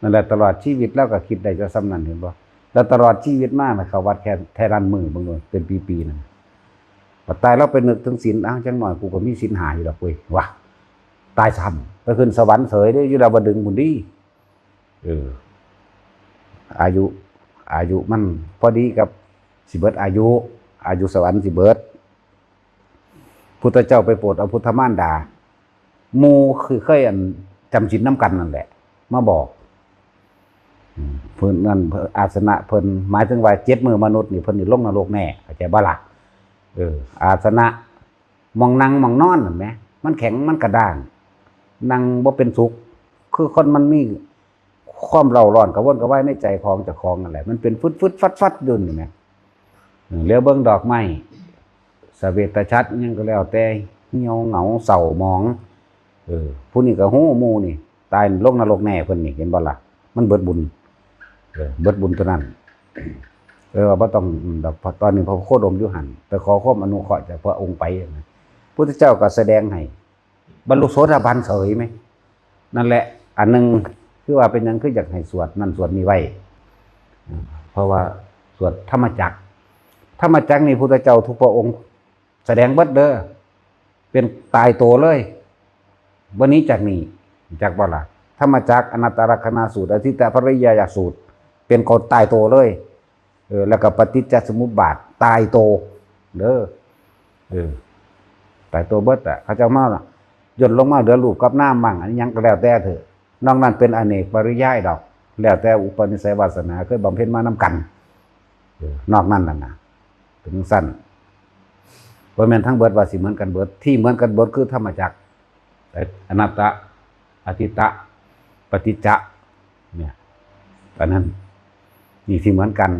นั่นแหละ ตลอดชีวิตเราก็คิดได้แต่ส่ำนั้น เห็นบ่ แล้วตลอดชีวิตมานะเขาวัดแค่แค่นั้นมือเบิ่งดูเป็นปีๆนั่นบัดตายแล้วไปนึกถึงศีล อ้าว จังหน่อยกูก็มีศีลห้าอยู่ดอกเว้ย ว่ะ ตายซ้ำไปขึ้นสวรรค์เสยเด้ อยู่ดาวดึงส์พุ้นดี เออ อายุ อายุมันพอดีกับสิเบิดอายุ อายุสวรรค์สิเบิด พุทธเจ้าไปโปรดเอาพุทธมารดา หมู่คือเคยอันจำศีลนำกันนั่นแหละ มาบอก อืม เพิ่นนั่น อาสนะเพิ่น หมายถึงว่าเจ็ดมื้อมนุษย์นี่ เพิ่นนี่ลงนรกแน่ เข้าใจบ่ล่ะ เออ อาสนะ หม่องนั่งหม่องนอนนั่นแหม มันแข็งมันกระด้าง นั่งบ่เป็นสุข คือคนมันมีความเร่าร้อนกระวนกระวายในใจของเจ้าของนั่นแหละ มันเป็นฟึดๆฟัดๆอยู่นี่แหม เออ เหลียวเบิ่งดอกไม้ สะเวตฉัตรอิหยังก็แล้วแต่ เหี่ยวเหงาเศร้าหมอง เออ ผู้นี้ก็ฮู้หมู่นี่ ตายลงนรกแน่เพิ่นนี่ เห็นบ่ล่ะ มันเบิดบุญ เออ เบิดบุญเท่านั้น เออ บ่ต้องดอก ตอนนี้พระโคดมอยู่หั่น ไปขอความอนุเคราะห์จากพระองค์ไปนะ พุทธเจ้าก็แสดงให้ บรรลุโสดาบันเสยไหม นั่นแหละ อันหนึ่ง คือว่าเป็นหยังคืออยากให้สวดนั่นสวดนี่ไว้ เพราะว่าสวดธรรมจักร ธรรมจักรนี่พุทธเจ้าทุกพระองค์แสดงเบิดเด้อ เป็นตายตัวเลย วันนี้จากนี่ จากบ่ล่ะ ธรรมจักร อนัตตลักษณสูตร อธิตตปริยายสูตร เป็นกฎตายตัวเลย เออ แล้วก็ปฏิจจสมุปบาทตายตัวเด้อ เออ ตายตัวเบิดอะ เขาเจ้ามาย่นลงมาเหลือรูปกับนามมั่ง อันนี้หยังก็แล้วแต่เถอะ นอกนั้นเป็นอเนกปริยายดอก แล้วแต่อุปนิสัยวาสนาเคยบำเพ็ญมานำกัน เออ นอกนั้นนั่นนะ เป็นจั่งซั่น บ่แม่นทั้งเบิดว่าสิเหมือนกันเบิด ที่เหมือนกันเบิดคือธรรมจักร อนัตตะ อธิตตะ ปฏิจจะ เนี่ย อันนั้น นี่ที่เหมือนกัน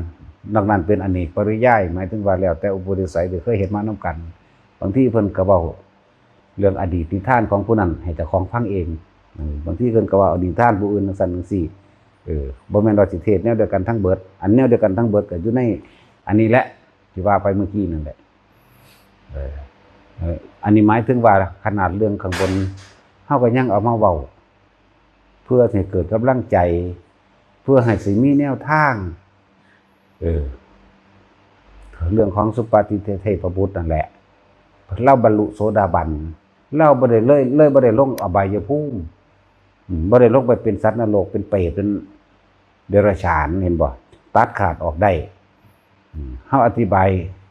นอกนั้นเป็นอเนกปริยาย หมายถึงว่าแล้วแต่อุปนิสัยที่เคยเฮ็ดมานำกัน บางทีเพิ่นก็เว้าเรื่องอดีตนิทานของผู้นั้นให้เจ้าของฟังเอง อืม บางทีเพิ่นก็เว้านิทานผู้อื่นจั่งซั่นจั่งซี้ เออ บ่แม่นว่าสิเทศน์แนวเดียวกันทั้งเบิด อันแนวเดียวกันทั้งเบิดก็อยู่ในอันนี้แหละ ที่ว่าไปเมื่อกี้นั่นแหละ เออ เออ อันนี้หมายถึงว่าขนาดเรื่องข้างบน เฮาก็ยังเอามาเว้า เพื่อให้เกิดกำลังใจ เพื่อให้สิมีแนวทาง เออ เรื่องของสุปฏิเทพบุตรนั่นแหละ ลาวบรรลุโสดาบัน ลาวบ่ได้เลย เลยบ่ได้ลงอบายภูมิ อืม บ่ได้ลงไปเป็นสัตว์นรก เป็นเปรต เป็นเดรัจฉาน เห็นบ่ ตัดขาดออกได้ อืม เฮาอธิบาย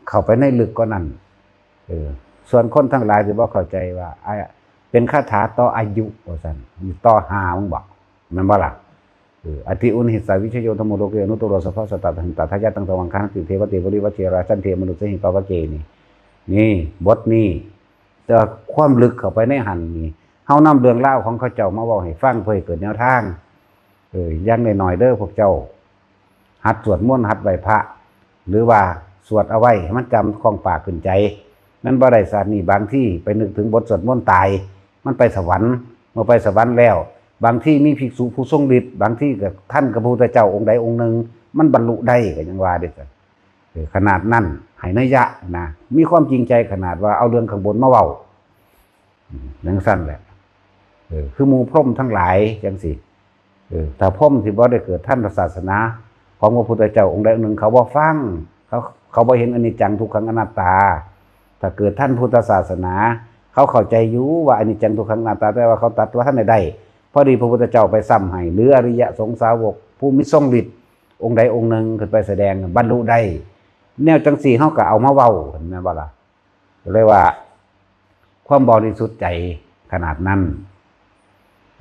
เข้าไปในลึกกว่านั้น เออ ส่วนคนทั้งหลายที่บ่เข้าใจว่า อ่ะ เป็นคาถาต่ออายุ ว่าซั่น ต่อห้า มึงบอก แม่นบ่ล่ะ เออ อธิอุนหิสสาวิชโยธัมโมโลเกอนุตตโรสัพพะสัตตะทันตะทายะตังสวังคาหันติเทวะเตวะริวะเจราชันเทมนุสสะหิงปาวะเกนี่ นี่ บทนี้ แต่ความลึกเข้าไปในหั่นนี่ เฮานำเรื่องราวของเขาเจ้ามาเว้าให้ฟังเพื่อให้เกิดแนวทาง เออ อย่างน้อยๆเด้อพวกเจ้า หัดสวดมนต์ หัดไหว้พระ หรือว่าสวดเอาไว้ให้มันจำคล่องปากขึ้นใจ มันบ่ได้ชาตินี้ บางทีไปนึกถึงบทสวดมนต์ตาย มันไปสวรรค์ เมื่อไปสวรรค์แล้ว บางทีมีภิกษุผู้ทรงฤทธิ์ บางทีก็ทันกับพระพุทธเจ้าองค์ใดองค์หนึ่ง มันบรรลุได้ก็ยังว่าเด้อ เออ ขนาดนั้น ให้นัยยะนะ มีความจริงใจขนาดว่าเอาเรื่องข้างบนมาเว้า อืม จั่งซั่นแหละ เออ คือหมู่พรหมทั้งหลายจั่งซี้ เออ ถ้าพรหมที่บ่ได้เกิดทันพระศาสนาของพระพุทธเจ้าองค์ใดองค์หนึ่ง เขาบ่ฟัง เขา เขาบ่เห็นอนิจจังทุกขังอนัตตา ถ้าเกิดทันพุทธศาสนา เขาเข้าใจอยู่ว่าอนิจจังทุกขังอนัตตา แต่ว่าเขาตัดว่าทันได้ได้ พอดีพระพุทธเจ้าไปซ้ำให้ หรืออริยสงสาวกผู้มีทรงฤทธิ์องค์ใดองค์หนึ่งขึ้นไปแสดง บรรลุได้ แนวจั่งซี้เฮาก็เอามาเว้า เห็นแม่นบ่ล่ะ ก็เลยว่า ความบริสุทธิ์ใจขนาดนั้น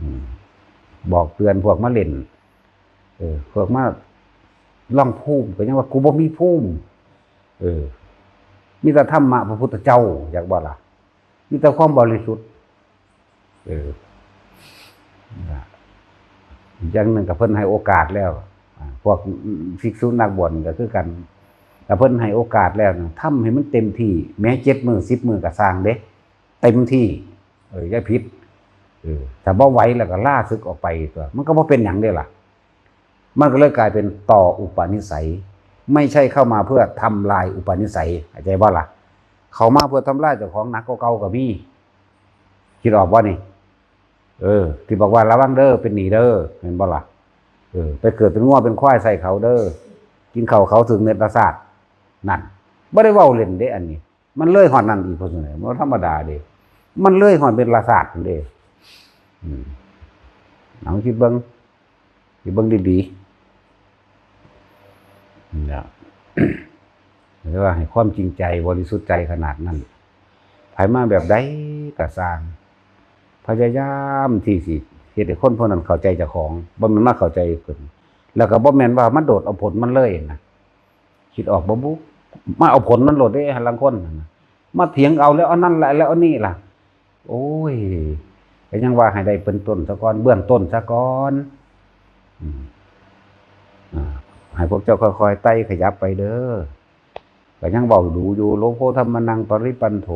อืม บอกเตือนพวกมาเล่น เออ พวกมาลองภูมิ ก็ยังว่ากูบ่มีภูมิ เออ มีแต่ธรรมะพระพุทธเจ้า อยากบ่ล่ะ มีแต่ความบริสุทธิ์ เออ นะ อย่างหนึ่งก็เพิ่นให้โอกาสแล้ว อ่า พวกภิกษุนักบวชนี่ก็คือกัน แต่เพิ่นให้โอกาสแล้วนะ ทำให้มันเต็มที่ แม้เจ็ดมื้อ สิบมื้อก็ซ่างเด้ เต็มที่ เออ อย่าผิด เออ ถ้าบ่ไหวแล้วก็ลาสึกออกไปตัว มันก็บ่เป็นหยังเด้ล่ะ มันก็เลยกลายเป็นต่ออุปนิสัย ไม่ใช่เข้ามาเพื่อทำลายอุปนิสัย เข้าใจบ่ล่ะ เข้ามาเพื่อทำลายเจ้าของหนักกว่าเก่าก็มี คิดออกบ่นี่ เออ ที่บอกว่าระวังเด้อ เป็นหนี้เด้อ เห็นบ่ล่ะ เออ ไปเกิดเป็นงัวเป็นควายใส่เขาเด้อ กินข้าวเขาถืกเม็ดละซาด นั่น บ่ได้เว้าเล่นเด้ อันนี้ มันเลยฮอดนั่นอีก เพราะฉะนั้นบ่ธรรมดาเด้ มันเลยฮอดเม็ดละซาดเด้ อืม เอาคิดเบิ่ง คิดเบิ่งดีๆ นี่ล่ะ เรียกว่าให้ความจริงใจ บริสุทธิ์ใจขนาดนั้น ไผมาแบบใดก็ซ่าง พยายามที่สิเฮ็ดให้คนพวกนั้นเข้าใจเจ้าของ บ่แม่นมาเข้าใจเพิ่น แล้วก็บ่แม่นว่ามาโดดเอาผลมันเลยนะ คิดออกบ่บุ มาเอาผลมันโลดเด้ ลางคนน่ะนะ มาเถียงเอาแล้วเอานั่นแหละ แล้วเอานี่ล่ะ โอ้ย ก็ยังว่าให้ได้เป็นต้นซะก่อน เบื้องต้นซะก่อน อืม อ่า ให้พวกเจ้าค่อยๆไต่ขยับไปเด้อ ก็ยังเว้าดูอยู่ โลโภธรรมนังปริปันโถ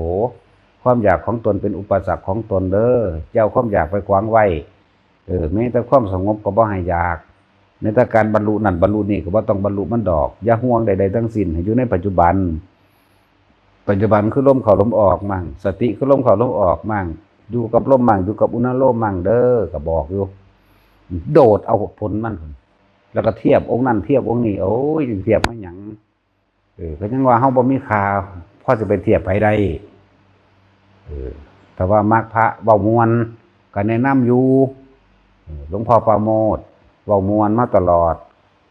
ความอยากของตนเป็นอุปสรรคของตนเด้อ เจ้าความอยากไปขวางไว้ เออ แม้แต่ความสงบก็บ่ให้อยาก แม้แต่การบรรลุนั่นบรรลุนี่ก็บ่ต้องบรรลุมันดอก อย่าห่วงใดๆทั้งสิ้น ให้อยู่ในปัจจุบัน ปัจจุบันคือลมเข้าลมออกมั่ง สติคือลมเข้าลมออกมั่ง อยู่กับลมมั่ง อยู่กับอุณาโลมมั่งเด้อ ก็บอกอยู่ โดดเอาผลมัน แล้วก็เทียบองค์นั่นเทียบองค์นี้ โอ้ย เทียบมาหยัง เออ ก็ยังว่าเฮาบ่มีค่า พอสิไปเทียบไผได้ เออ แต่ว่ามรรคพระเว้าม่วน ก็แนะนำอยู่ เออ หลวงพ่อปราโมทย์เว้าม่วนมาตลอด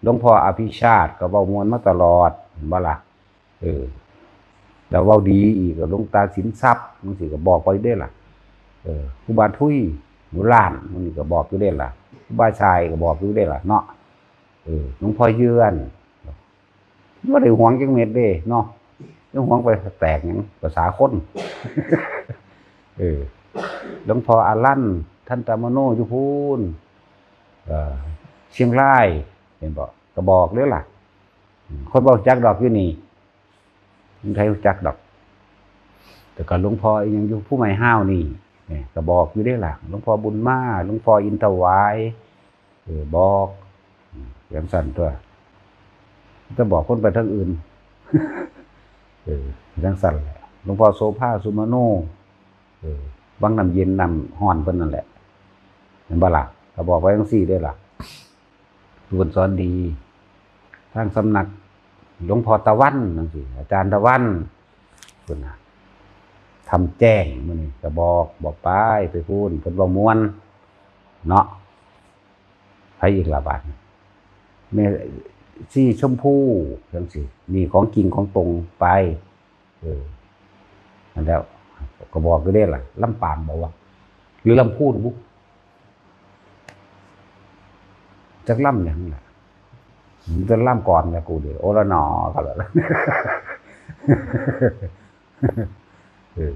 หลวงพ่ออภิชาติก็เว้าม่วนมาตลอด เห็นบ่ล่ะ เออ แล้วเว้าดีอีกก็หลวงตาสินทรัพย์ จั่งซี้ก็บอกไปเด้ล่ะ เออ ครูบาทุย หมู่ล้าน หมู่นี้ก็บอกอยู่เด้ล่ะ ครูบาชายก็บอกอยู่เด้ล่ะเนาะ เออ หลวงพ่อเยือน บ่ได้หวงจักเม็ดเด้เนาะ ยังหวงไปแตกหยัง ภาษาคน เออ หลวงพ่ออารัน ทันตมโน อยู่พู้น เอ่อ เชียงราย เห็นบ่ ก็บอกเด้ล่ะ อืม คนบ่รู้จักดอกอยู่นี่ บ่มีไผรู้จักดอก แต่ก็หลวงพ่ออีหยังอยู่ภูไม้ฮาวนี่ เนี่ย ก็บอกอยู่เด้ล่ะ หลวงพ่อบุญมา หลวงพ่ออินถวาย เออ บอก อืม จั่งซั่นตั๊ว แต่บอกคนไปทางอื่น เออ จั่งซั่นแหละ หลวงพ่อโสภา สุมโน เออ วังน้ำเย็นน้ำฮ้อนเพิ่นนั่นแหละ เห็นบ่ล่ะ ก็บอกไว้จั่งซี้เด้ล่ะ เพิ่นสอนดี ทางสำนักหลวงพ่อตะวันจั่งซี้ อาจารย์ตะวัน เพิ่นน่ะ ธรรมแจ้ง มื้อนี้ก็บอก บอกไป ไปพู้น เพิ่นเว้าม่วน เนาะ ไผอีกล่ะบาดนี้ แม่ชีชมพู จั่งซี้ นี่ของจริงของตรงไป เออ นั่นแหล้ว ก็บอกอยู่เด้ล่ะ ลำปางบ่วะ หรือลำพูนบุ จักลำหยังล่ะ มันจะลำก่อนแหละกูเด้ โอละหนอ ก็แล้ว เออ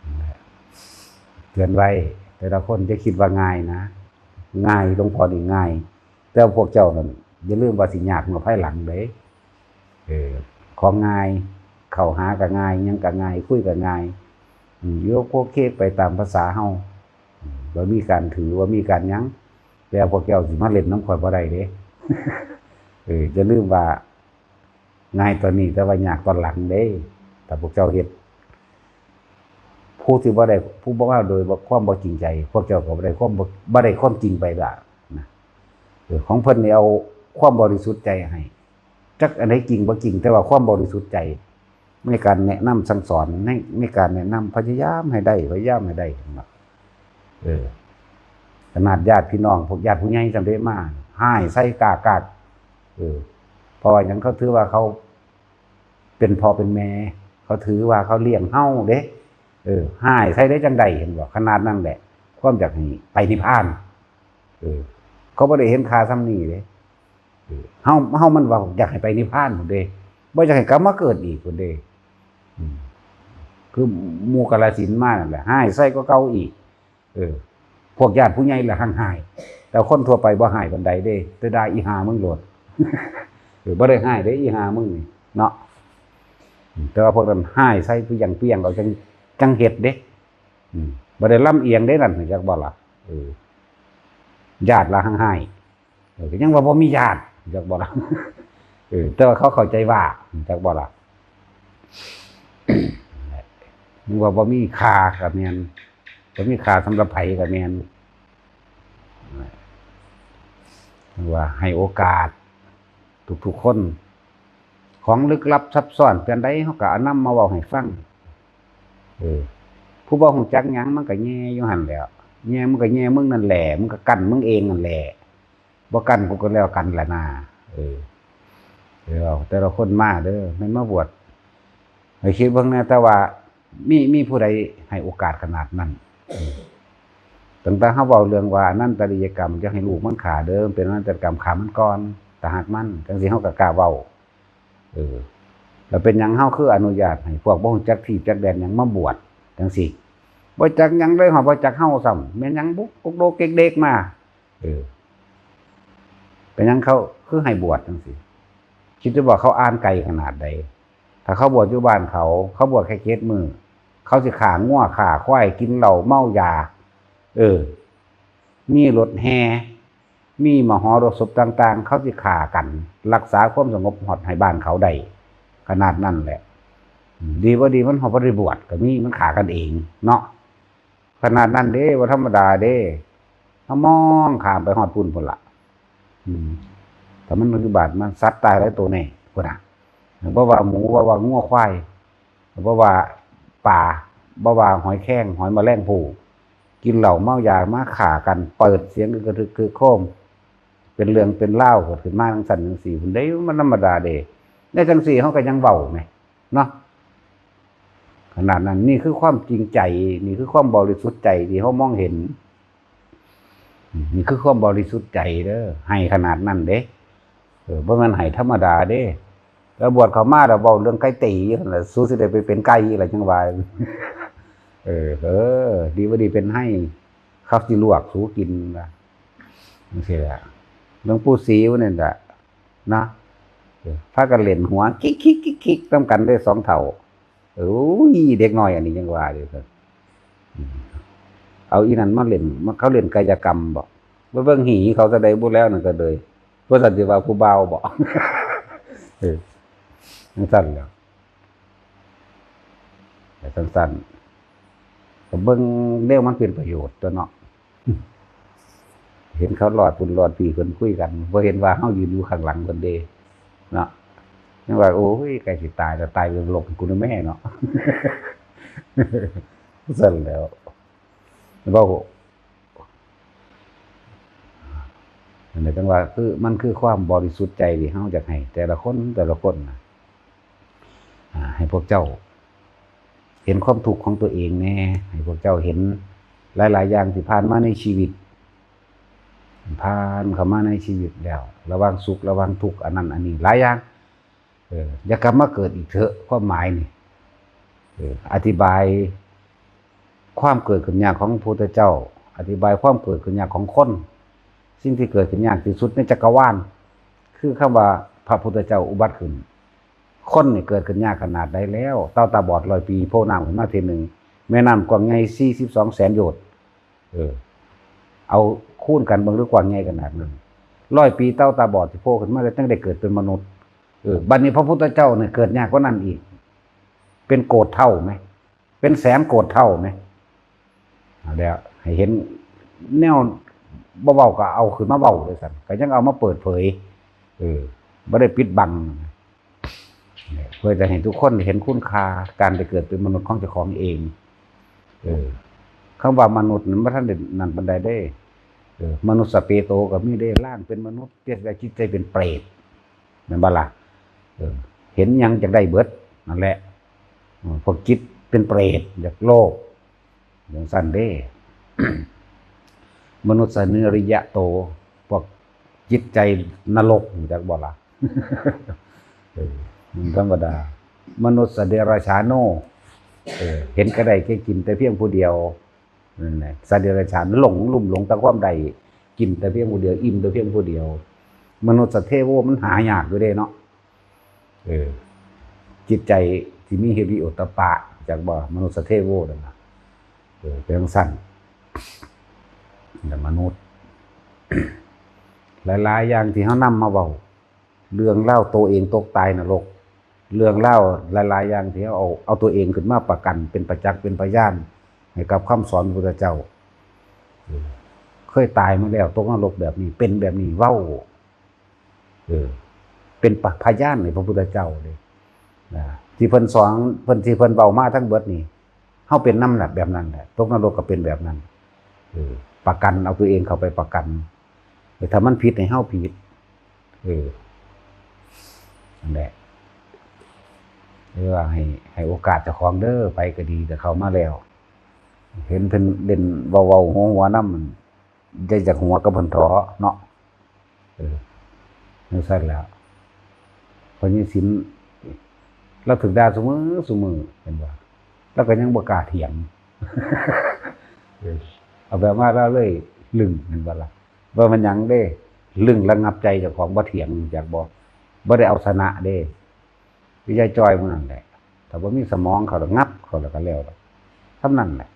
นั่นแหละ เตือนไว้ แต่ละคนจะคิดว่าง่ายนะ ง่าย หลวงพ่อนี่ง่าย แต่พวกเจ้านั่น อย่าลืมว่าสิยากเมื่อภายหลังเด้ เออ ของง่าย เข้าหาก็ง่าย หยังก็ง่าย คุยก็ง่าย อืม โยกโคกเคกไปตามภาษาเฮา อืม บ่มีการถือ บ่มีการหยัง แต่พวกเจ้าสิมาเล่นนำข้อยบ่ได้เด้ เออ อย่าลืมว่า ง่ายตอนนี้ แต่ว่ายากตอนหลังเด้ ถ้าพวกเจ้าเฮ็ด ผู้ที่บ่ได้ ผู้บ่มาโดยบ่ ความบ่จริงใจ พวกเจ้าก็บ่ได้ความบ่ บ่ได้ความจริงไปละนะ เออ ของเพิ่นนี่เอาความบริสุทธิ์ใจให้ จักอันใดจริงบ่จริง แต่ว่าความบริสุทธิ์ใจ ในการแนะนำสั่งสอน ใน ในการแนะนำ พยายามให้ได้ พยายามให้ได้นะ เออ ขนาดญาติพี่น้อง พวกญาติผู้ใหญ่จั่งใด๋มา ฮ้ายใส่กากๆ เออ เพราะว่าหยัง เขาถือว่าเขาเป็นพ่อเป็นแม่ เขาถือว่าเขาเลี้ยงเฮาเด้ เออ ฮ้ายใส่ได้จั่งใด๋ เห็นบ่ ขนาดนั้นแหละ ความอยากให้ไปนิพพาน เออ เขาบ่ได้เห็นค่าส่ำนี้เด้ เออ เฮา เฮามันว่าอยากให้ไปนิพพานพู้นเด้ บ่อยากให้กลับมาเกิดอีกพู้นเด้ อืม คือหมู่กาฬสินธุ์มานั่นแหละ ฮ้ายใส่กว่าเก่าอีก เออ พวกญาติผู้ใหญ่ละแฮ่งฮ้าย แต่คนทั่วไปบ่ฮ้ายปานใดเด้ แต่ด่าอีห่ามึงโลด เออ บ่ได้ฮ้ายเด้ อีห่ามึงนี่ เนาะ อืม แต่ว่าพวกนั้นฮ้ายใส่เปรี้ยงๆ เอาจั่ง จั่งเฮ็ดเด้ อืม บ่ได้ลำเอียงเด้นั่น จักบ่ล่ะ เออ ญาติละแฮ่งฮ้าย เออ ก็ยังว่าบ่มีญาติ จักบ่ล่ะ เออ แต่ว่าเขาเข้าใจว่า จักบ่ล่ะ ยังว่าบ่มีค่าก็แม่น บ่มีค่าสำหรับไผก็แม่น ว่าให้โอกาส ทุกๆคน ของลึกลับซับซ้อนปานใด เฮาก็เอานำมาเว้าให้ฟัง เออ ผู้บ่ฮู้จักหยัง มันก็แย่อยู่หั่นแหล้ว แย่ มันก็แย่มึงนั่นแหละ มึงก็กั้นมึงเองนั่นแหละ บ่กั้นกูก็แล้วกันล่ะนา เออ เดี๋ยวแต่ละคนมาเด้อ แม่นมาบวช ให้คิดเบิ่งแหน่ แต่ว่ามี มีผู้ใดให้โอกาสขนาดนั้น เออ ตั้งแต่เฮาเว้าเรื่องว่าอนันตริยกรรม อย่าให้ลูกมันฆ่าเด้อ มันเป็นอนันตริยกรรม ฆ่ามันก่อน ถ้าหากมัน จั่งซี้เฮาก็กล้าเว้า เออ แล้วเป็นหยังเฮาคืออนุญาตให้พวกบ่ฮู้จักที่จักแดนหยังมาบวชจั่งซี้ บ่จักหยังเลย ฮอดบ่จักเฮาซ้ำ แม่นหยังบุ กกโดกเด็กๆมา เออ เป็นหยังเขาคือให้บวชจั่งซี้ คิดดูว่าเขาอ่านไกลขนาดใด ถ้าเขาบวชอยู่บ้านเขา เขาบวชแค่เจ็ดมื้อ เขาสิฆ่างัวฆ่าควาย กินเหล้าเมายา เออ มีรถแห่ มีมหรสพต่างๆ เขาสิฆ่ากัน รักษาความสงบฮอดให้บ้านเขาได้ ขนาดนั้นแหละ อืม ดีบ่ดีมันฮอดบ่ได้บวชก็มี มันฆ่ากันเองเนาะ ขนาดนั้นเด้ บ่ธรรมดาเด้ เฮามองข้ามไปฮอดพุ้นพุ้นล่ะ อืม แต่มันคือบาดมันสัตว์ตายหลายตัวแน่พุ้นน่ะ บ่ว่าหมู บ่ว่างัวควาย บ่ว่าปลา บ่ว่าหอยแครง หอยแมลงภู่ กินเหล้าเมายามาฆ่ากัน เปิดเสียงกระทึกครึกโครม เป็นเรื่องเป็นราวเกิดขึ้นมาจั่งซั้นจั่งซี้พุ้นเด้ มันธรรมดาเด้ ในจั่งซี้เฮาก็ยังเว้าแหม เนาะ ขนาดนั้น นี่คือความจริงใจ นี่คือความบริสุทธิ์ใจที่เฮามองเห็น นี่คือความบริสุทธิ์ใจเด้อ ให้ขนาดนั้นเด้ เออ บ่แม่นให้ธรรมดาเด้ แล้วบวชเข้ามาแล้วเว้าเรื่องไก่ตีอยู่หั่นล่ะ สูสิได้ไปเป็นไก่อีกล่ะ จั่งว่า เออ เออ ดีบ่ดีเป็นไฮ่ เขาสิลวกสูกินว่า จั่งซี้แหละ หลวงปู่ศรีว่านั่นล่ะ นะ เออ พากันเล่นหัวคิกๆๆๆนำกันเด้อสองเฒ่า โอ้ย เด็กน้อยอันนี้ยังว่าอยู่ครับ อืม เอาอีนั่นมาเล่น มา เขาเล่นกายกรรมบ่ มาเบิ่งหีเขาจะได้บุแล้วนั่นก็เลย บ่ซั่นสิว่าผู้บ่าวบ่ เออ จั่งซั้นแหล้ว แต่สั้นๆ ก็เบิ่งแนวมันเป็นประโยชน์ตั๊วเนาะ เห็นเขาลอดพุ้นลอดพี้เพิ่นคุยกัน บ่เห็นว่าเฮายืนอยู่ข้างหลังเพิ่นเด้ เนาะ ยังว่า โอ้ย ใกล้สิตายแล้ว ตายไปหลบกูนะแม่เนาะ ซั่นแหล้ว เว้า นั่นแหละจั่งว่า คือ มันคือความบริสุทธิ์ใจที่เฮาอยากให้แต่ละคน แต่ละคนน่ะ อ่า ให้พวกเจ้าเห็นความทุกข์ของตัวเองแหน่ ให้พวกเจ้าเห็นหลายๆ อย่างที่ผ่านมาในชีวิต ผ่านเข้ามาในชีวิตแล้ว ระหว่างสุข ระหว่างทุกข์ อันนั้นอันนี้ หลายอย่าง เออ อย่ากลับมาเกิดอีกเถอะ ความหมายนี่ เออ อธิบายความเกิดขึ้นยากของพระพุทธเจ้า อธิบายความเกิดขึ้นยากของคน สิ่งที่เกิดขึ้นยากที่สุดในจักรวาล คือคำว่าพระพุทธเจ้าอุบัติขึ้น คนนี่เกิดขึ้นยากขนาดใดแล้ว เต่าตาบอดร้อยปีโผล่น้ำขึ้นมาทีหนึ่ง แม่น้ำกว้างใหญ่สี่สิบสองแสนโยชน์ เออ เอาคูณกันเบิ่งดูกว้างใหญ่ขนาดนั้น ร้อยปีเต่าตาบอดสิโผล่ขึ้นมาแล้วจั่งได้เกิดเป็นมนุษย์ เออ บัดนี้พระพุทธเจ้าเนี่ยเกิดยากกว่านั้นอีก เป็นโกฏเท่าไหม เป็นแสนโกฏเท่าไหม เอาแล้ว ให้เห็นแนวบ่เว้าก็เอาขึ้นมาเว้าเลยซั่น ก็ยังเอามาเปิดเผย เออ บ่ได้ปิดบัง เพื่อจะให้ทุกคนเห็นคุณค่าการได้เกิดเป็นมนุษย์ของเจ้าของเอง เออ คำว่ามนุษย์นั้นบ่ทันได้นั่นปานใดเด้ เออ มนุษย์สเปโตก็มีเด้ ร่างเป็นมนุษย์ แต่จิตใจเป็นเปรต แม่นบ่ล่ะ เออ เห็นหยังจักได้เบิด นั่นแหละ เออ พวกจิตเป็นเปรต อยากโลภ จั่งซั้นเด้ มนุษย์สนิริยะโต พวกจิตใจนรก รู้จักบ่ล่ะ เออ มันธรรมดา มนุษย์สเดรัจฉาโน เออ เห็นก็ได้แค่กินแต่เพียงผู้เดียว นั่นแหละ สัตว์เดรัจฉานหลงลุ่มหลงแต่ความได้ กินแต่เพียงผู้เดียว อิ่มแต่เพียงผู้เดียว มนุษย์เทโวมันหายากอยู่เด้เนาะ เออ จิตใจที่มีฮิริโอตตัปปะ จักบ่ มนุษย์เทโวนั่นน่ะ เออ เป็นจั่งซั้น แต่มนุษย์ หลายๆ อย่างที่เฮานำมาเว้า เรื่องเล่าตัวเองตกตายนรก เรื่องเล่าหลายๆ อย่างที่เอา เอาตัวเองขึ้นมาประกันเป็นประจักษ์เป็นพยานให้กับคำสอนพระพุทธเจ้า เออ เคยตายมาแล้วตกนรกแบบนี้ เป็นแบบนี้ เว้า เออ เป็นพยานให้พระพุทธเจ้าเลยนะ ที่เพิ่นสอน เพิ่น ที่เพิ่นเว้ามาทั้งเบิดนี่ เฮาเป็นนำน่ะ แบบนั้นแหละ ตกนรกก็เป็นแบบนั้น เออ ประกัน เอาตัวเองเข้าไปประกัน เออ ถ้ามันผิดให้เฮาผิด เออ นั่นแหละ เรียกว่าให้ ให้โอกาสเจ้าของเด้อ ไปก็ดี แต่เข้ามาแล้ว เห็นเพิ่นเล่นเว้าๆหัวๆนำ มัน อย่าอยากหัวกับเพิ่นเถาะเนาะ เออ จั่งซั่นแหล้ว พอใหญ่ศิลป์ ลาวถูกด่าซุมื้อซุมื้อ เห็นบ่ ลาวก็ยังบ่กล้าเถียง เออ เอาแบบว่าลาวเลยลึง เห็นบ่ล่ะ ว่ามันหยังเด้ ลึงระงับใจเจ้าของ บ่เถียง จักบ่ บ่ได้เอาชนะเด้ คือยายจอยหมู่นั่นแหละ ถ้าบ่มีสมองเขาละงับเขาแล้วก็แล้ว ส่ำนั้นแหละ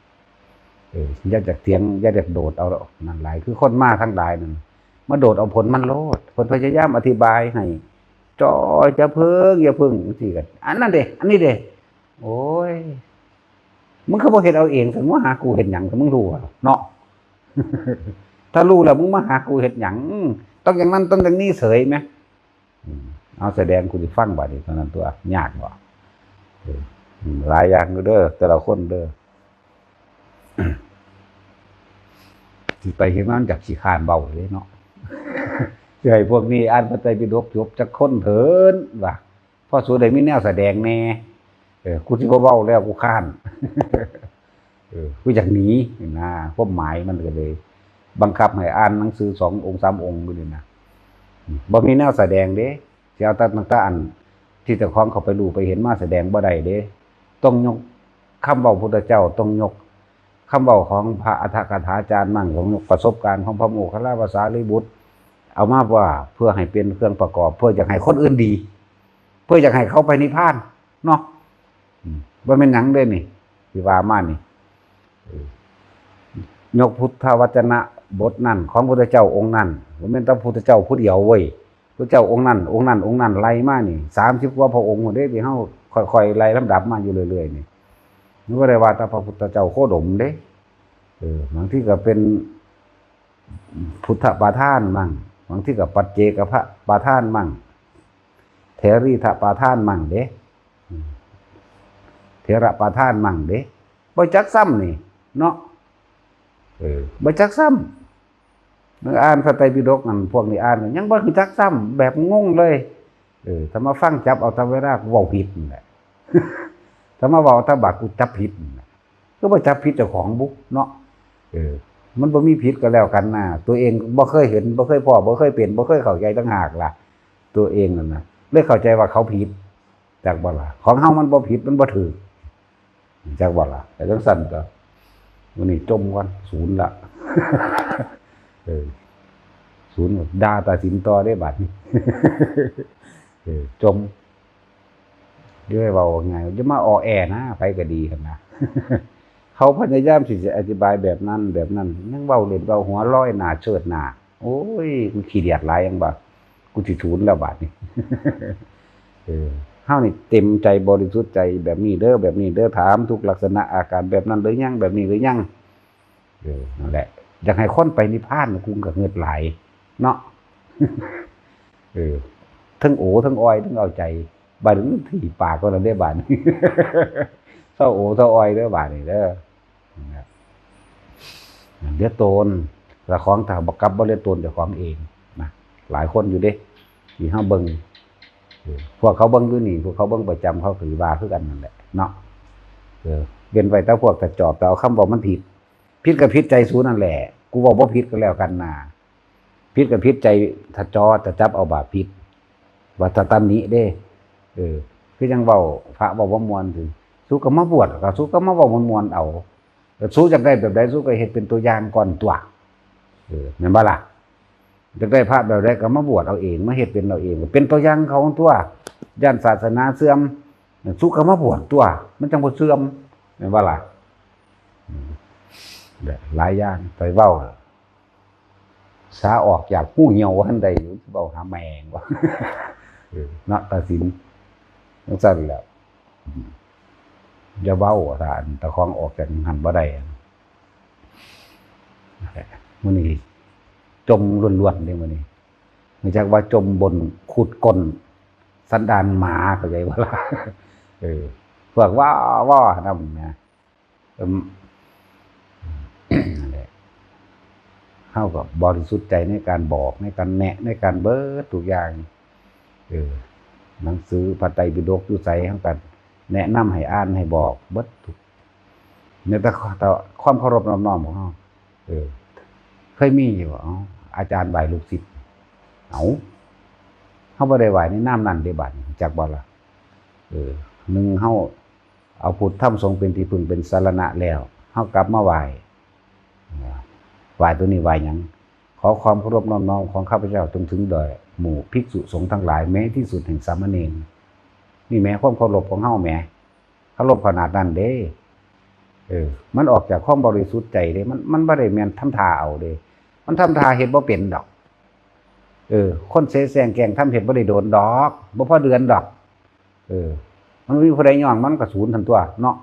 เออ อย่าอยากเถียง อย่าอยากโดดเอานั่นหลาย คือคนมาทั้งหลายนั่น มาโดดเอาผลมันโลด เพิ่นพยายามอธิบายให้ จอย อย่าเพิ่ง อย่าเพิ่ง จั่งซี้ก็ อันนั้นเด้ อันนี้เด้ โอ้ย มึงคือบ่เฮ็ดเอาเอง ซั่น มึงหากูเฮ็ดหยัง ถ้ามึงรู้อะเนาะ ถ้ารู้แล้วมึงมาหากูเฮ็ดหยัง ต้องอย่างนั้น ต้องอย่างนี้ เสยแหม อืม เอาแสดงกูสิฟังบาดนี้ เท่านั้นตัวยากบ่ เออ อืม หลายอย่างอยู่เด้อ แต่ละคนเด้อ สิไปเฮ็ดมันจักขี้คร้านเว้าเลยเนาะ สิให้พวกนี้อ่านพระไตรปิฎกจบจักคนเถินว่า พอสูได้มีแนวแสดงแหน่ เออ กูสิบ่เว้าแล้ว กูคร้าน เออ กูอยากหนีนะ ความหมายมันก็เลย บังคับให้อ่านหนังสือสององค์สามองค์อยู่นี่นะ อืม บ่มีแนวแสดงเด้ สิเอาแต่ ตั้งแต่อันที่เจ้าของเข้าไปรู้ไปเห็นมาแสดงบ่ได้เด้ ต้องยกคำเว้าพุทธเจ้า ต้องยกคำเว้าของพระอัฏฐกถาจารย์มั่ง ต้องยกประสบการณ์ของพระโมคคัลลาภาษาลีบุตร เอามาว่าเพื่อให้เป็นเครื่องประกอบ เพื่ออยากให้คนอื่นดี เพื่ออยากให้เขาไปนิพพานเนาะ อืม บ่แม่นหยังเด้นี่ ที่ว่ามานี่ เออ ยกพุทธวจนะบทนั่นของพุทธเจ้าองค์นั่น บ่แม่นแต่พุทธเจ้าผู้เดียวเว้ย พุทธเจ้าองค์นั่น องค์นั่น องค์นั่น ไล่มานี่ สามสิบกว่าพระองค์พุ้นเด้ ที่เฮาค่อยๆไล่ลำดับมาอยู่เรื่อยๆนี่ มันบ่ได้ว่าแต่พระพุทธเจ้าโคดมเด้ เออ บางทีก็เป็นพุทธปาทานมั่ง บางทีก็ปัจเจกปาทานมั่ง เถรีทปาทานมั่งเด้ อืม เถระปาทานมั่งเด้ บ่จักซ้ำนี่เนาะ เออ บ่จักซ้ำ นักอ่านพระไตรปิฎกนั่น พวกนี้อ่านก็ยังบ่รู้จักซ้ำ แบบงงเลย เออ ถ้ามาฟังจับเอาแต่เวลากูเว้าผิดนั่นแหละ ถ้ามาเว้าแต่บาดกูจับผิดนั่นแหละ คือบ่จับผิดเจ้าของบุเนาะ เออ มันบ่มีผิดก็แล้วกันนะ ตัวเองบ่เคยเห็น บ่เคยพ้อ บ่เคยเป็น บ่เคยเข้าใจต่างหากล่ะ ตัวเองนั่นนะ เลยเข้าใจว่าเขาผิด จักบ่ล่ะ ของเฮามันบ่ผิด มันบ่ถูก จักบ่ล่ะ แต่จั่งซั่นก็ มื้อนี้จมก่อน ศูนย์ละ เออ ศูนย์ ด่าตัดสินต่อเด้บัดนี้ เออ จม อย่าไปเว้าง่าย อย่ามาออแอนะ ไผก็ดีหั่นนะ เขาพยายามสิจะอธิบายแบบนั้น แบบนั้น ยังเว้าเล่นเว้าหัวลอยหน้าเชิดหน้า โอ้ย กูขี้เดียดหลายหยังบ่ กูสิศูนย์แล้วบาดนี้ เออ เฮานี่เต็มใจบริสุทธิ์ใจแบบนี้เด้อ แบบนี้เด้อ ถามทุกลักษณะอาการแบบนั้นหรือยัง แบบนี้หรือยัง เออ นั่นแหละ อยากให้คนไปนิพพาน กูก็เงิดหลาย เนาะ เออ ทั้งโอทั้งออยทั้งเอาใจ บาดนี้มันถีบปากก็แล้วได้บาดนี้ เศร้าโอเศร้าออยเด้อบาดนี้เด้อ นะครับ เลือดโตนเจ้าของถ้าบ่กลับบ่เลือดโตนเจ้าของเองนะ หลายคนอยู่เด้ ที่เฮาเบิ่ง เออ พวกเขาเบิ่งอยู่นี่ พวกเขาเบิ่งประจำ เขาก็สิว่าคือกันนั่นแหละเนาะ เออ เว้นไว้แต่พวกตะจอบ แต่เอาคำเว้ามันผิด ผิดก็ผิดใจสูนั่นแหละ กูเว้าบ่ผิดก็แล้วกันนะ ผิดก็ผิดใจตะจอ ตะจับเอาบาปผิด ว่าตะตำหนิเด้ เออ คือยังเว้า พระเว้าบ่ม่วน คือ สูก็มาบวช ก็สูก็มาเว้าม่วนๆเอา แล้วสูอยากได้แบบใด สูก็เฮ็ดเป็นตัวอย่างก่อนตั๊ว เออ แม่นบ่ล่ะ อยากได้พระแบบใดก็มาบวชเอาเอง มาเฮ็ดเป็นเอาเอง เป็นตัวอย่างเขาตั๊ว ย้านศาสนาเสื่อม สูก็มาบวชตั๊ว มันจั่งบ่เสื่อม แม่นบ่ล่ะ อืม หลายอย่างไปเว้า สาออกจากฮูเหี่ยวบ่ทันได้อยู่ เว้าหาแม่งบ่ เออ เนาะ ตัดสิน จั่งซั่นแหละ อืม อย่าเว้า ถ้าอันเจ้าของออกจากหั้นบ่ได้ มื้อนี้จมล้วนๆเด้มื้อนี้ รู้จักว่าจมบ่นขุดก้น สันดานหมา เข้าใจบ่ล่ะ เออ พวกว่าว่านำนะ เอิ่ม นั่นแหละ เฮาก็บริสุทธิ์ใจในการบอก ในการแนะ ในการเบิดทุกอย่าง เออ หนังสือพระไตรปิฎกอยู่ไส เฮาก็แนะนำให้อ่าน ให้บอก เบิดทุก ในแต่ แต่ความเคารพนอบน้อมของเฮา เออ เคยมีอยู่บ่ เอ้า อาจารย์ไหว้ลูกศิษย์ เอ้า เฮาบ่ได้ไหว้ในนามนั้นเด้ บัดนี้ จักบ่ล่ะ เออ หนึ่ง เฮาเอาพุทธธรรมสงฆ์เป็นที่พึ่งเป็นสรณะแล้ว เฮากลับมาไหว้ ไหว้ตัวนี้ไหว้หยัง ขอความเคารพนอบน้อมของข้าพเจ้าจงถึงแด่หมู่ภิกษุสงฆ์ทั้งหลาย แม้ที่สุดแห่งสามเณร นี่แหม ความเคารพของเฮาแหม เคารพขนาดนั้นเด้ เออ มันออกจากความบริสุทธิ์ใจเด้ มัน มันบ่ได้แม่นทำท่าเอาเด้ มันทำท่าเฮ็ดบ่เป็นดอก เออ คนเสแสร้งแกล้งทำเฮ็ดบ่ได้โดนดอก บ่พอเดือนดอก เออ มันมีผู้ใดย่องมันก็สูญทันตัวเนาะ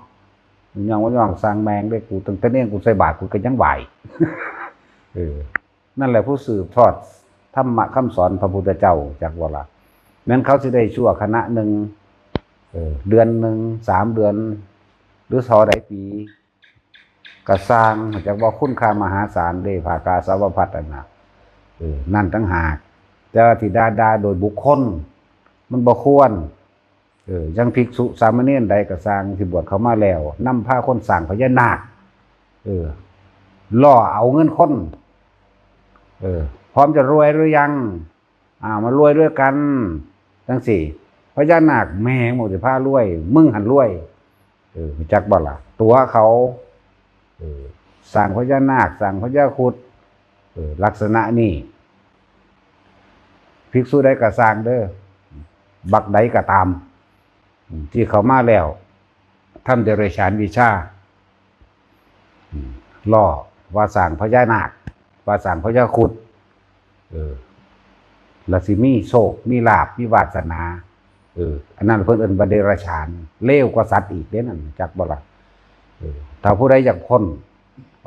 ย่องบ่ย่องซ่างแม่งเด้ กูตั้งแต่เนนกูใส่บาตรกูก็ยังไหว้ เออ นั่นแหละผู้สืบทอดธรรมะคำสอนพระพุทธเจ้า จักบ่ล่ะ แม้นเขาสิได้ชั่วขณะหนึ่ง เออ เดือนหนึ่ง สามเดือน หรือเท่าใดปี ก็ซ่าง จักว่าคุณค่ามหาศาลเด้ ผ้ากาสาวพัสตร์นั่นน่ะ เออ นั่นต่างหาก แต่ว่าที่ด่าๆโดยบุคคล มันบ่ควร เออ อย่างภิกษุสามเณรใดก็ซ่างที่บวชเข้ามาแล้ว นำพาคนสร้างพญานาค เออ ล่อเอาเงินคน เออ พร้อมจะรวยหรือยัง อ่า มารวยด้วยกัน จังซี้ พญานาคแม่งบ่สิพารวย มึงหั้นรวย เออ รู้จักบ่ล่ะ ตั๋วเขา เออ สร้างพญานาค สร้างพญาครุฑ เออ ลักษณะนี้ ภิกษุใดก็ซ่างเด้อ บักใดก็ตาม อืม ที่เข้ามาแล้ว ทำเดรัจฉานวิชา อืม ล่อว่าสร้างพญานาค ว่าสร้างพญาครุฑ เออ แล้วสิมีโชค มีลาภ มีวาสนา เออ อันนั้นเพิ่นเอิ้นว่าเดรัจฉาน เลวกว่าสัตว์อีกเด้นั่น จักบ่ล่ะ เออ ถ้าผู้ใดอยากพ้น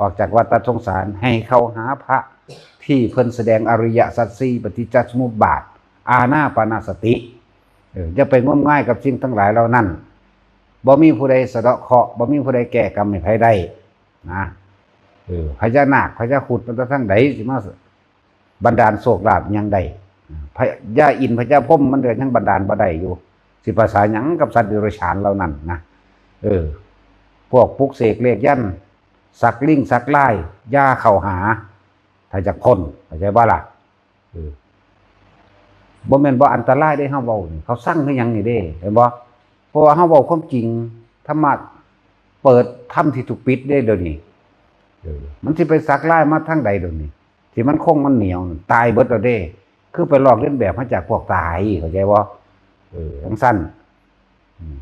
ออกจากวัฏสงสาร ให้เข้าหาพระที่เพิ่นแสดงอริยสัจสี่ ปฏิจจสมุปบาท อานาปานสติ เออ อย่าไปงมงายกับสิ่งทั้งหลายเหล่านั้น บ่มีผู้ใดสะเดาะเคราะห์ บ่มีผู้ใดแก้กรรมให้ไผได้นะ เออ พญานาค พญาครุฑ มันจะทางใดสิมาบันดาลโชคลาภหยังได้ พญาอินทร์ พญาพรหม มันก็ยังบันดาลบ่ได้อยู่ สิภาษาหยังกับสัตว์เดรัจฉานเหล่านั้นนะ เออ พวกปลุกเสกเลขยันต์ สักลิงสักลาย อย่าเข้าหา ถ้าอยากพ้น เข้าใจบ่ล่ะ เออ บ่แม่นบ่อันตรายเด้ เฮาเว้านี่ เขาซังคือหยังนี่เด้ เห็นบ่ เพราะว่าเฮาเว้าความจริง ธรรมะเปิดธรรมที่ถูกปิดเด้เดี๋ยวนี้ เออ มันสิไปสักลายมาทางใดเดี๋ยวนี้ ที่มันคงมันเหนียว ตายเบิดแล้วเด้ คือไปลอกเลียนแบบมาจากพวกตาย เข้าใจบ่ เออ จังซั่น อืม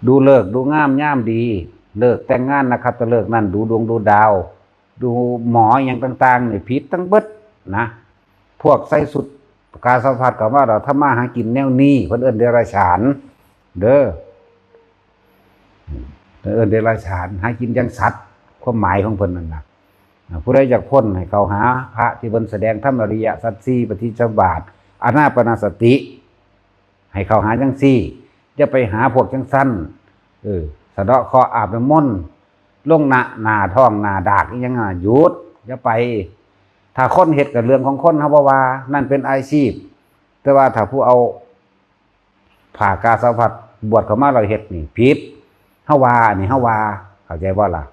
ดูฤกษ์ดูงามยามดี ฤกษ์แต่งงานนครฤกษ์นั่น ดูดวงดูดาว ดูหมอหยังต่างๆนี่ผิดทั้งเบิดนะ พวกใส่ชุดกาสาวพัสตร์ก็ว่าเราทำมาหากินแนวนี้ เพิ่นเอิ้นเดรัจฉาน เด้อ เพิ่นเอิ้นเดรัจฉาน หากินจั่งสัตว์ ความหมายของเพิ่นนั่นน่ะ อ่า ผู้ใดอยากพ้นให้เข้าหาพระที่เพิ่นแสดงธรรมอริยสัจสี่ ปฏิจจสมุปบาท อานาปานสติ ให้เข้าหาจั่งซี้ อย่าไปหาพวกจั่งซั่น เออ สะเดาะเคราะห์อาบน้ำมนต์ ลงหน้า หน้าท้องหน้าดากอิหยังน่ะ หยุด อย่าไป ถ้าคนเฮ็ดก็เรื่องของคน เฮาบ่ว่า นั่นเป็นอาชีพ แต่ว่าถ้าผู้เอาผ้ากาสาวพัสตร์บวชเข้ามาแล้วเฮ็ดนี่ผิด เฮาว่า อันนี้เฮาว่า เข้าใจบ่ล่ะ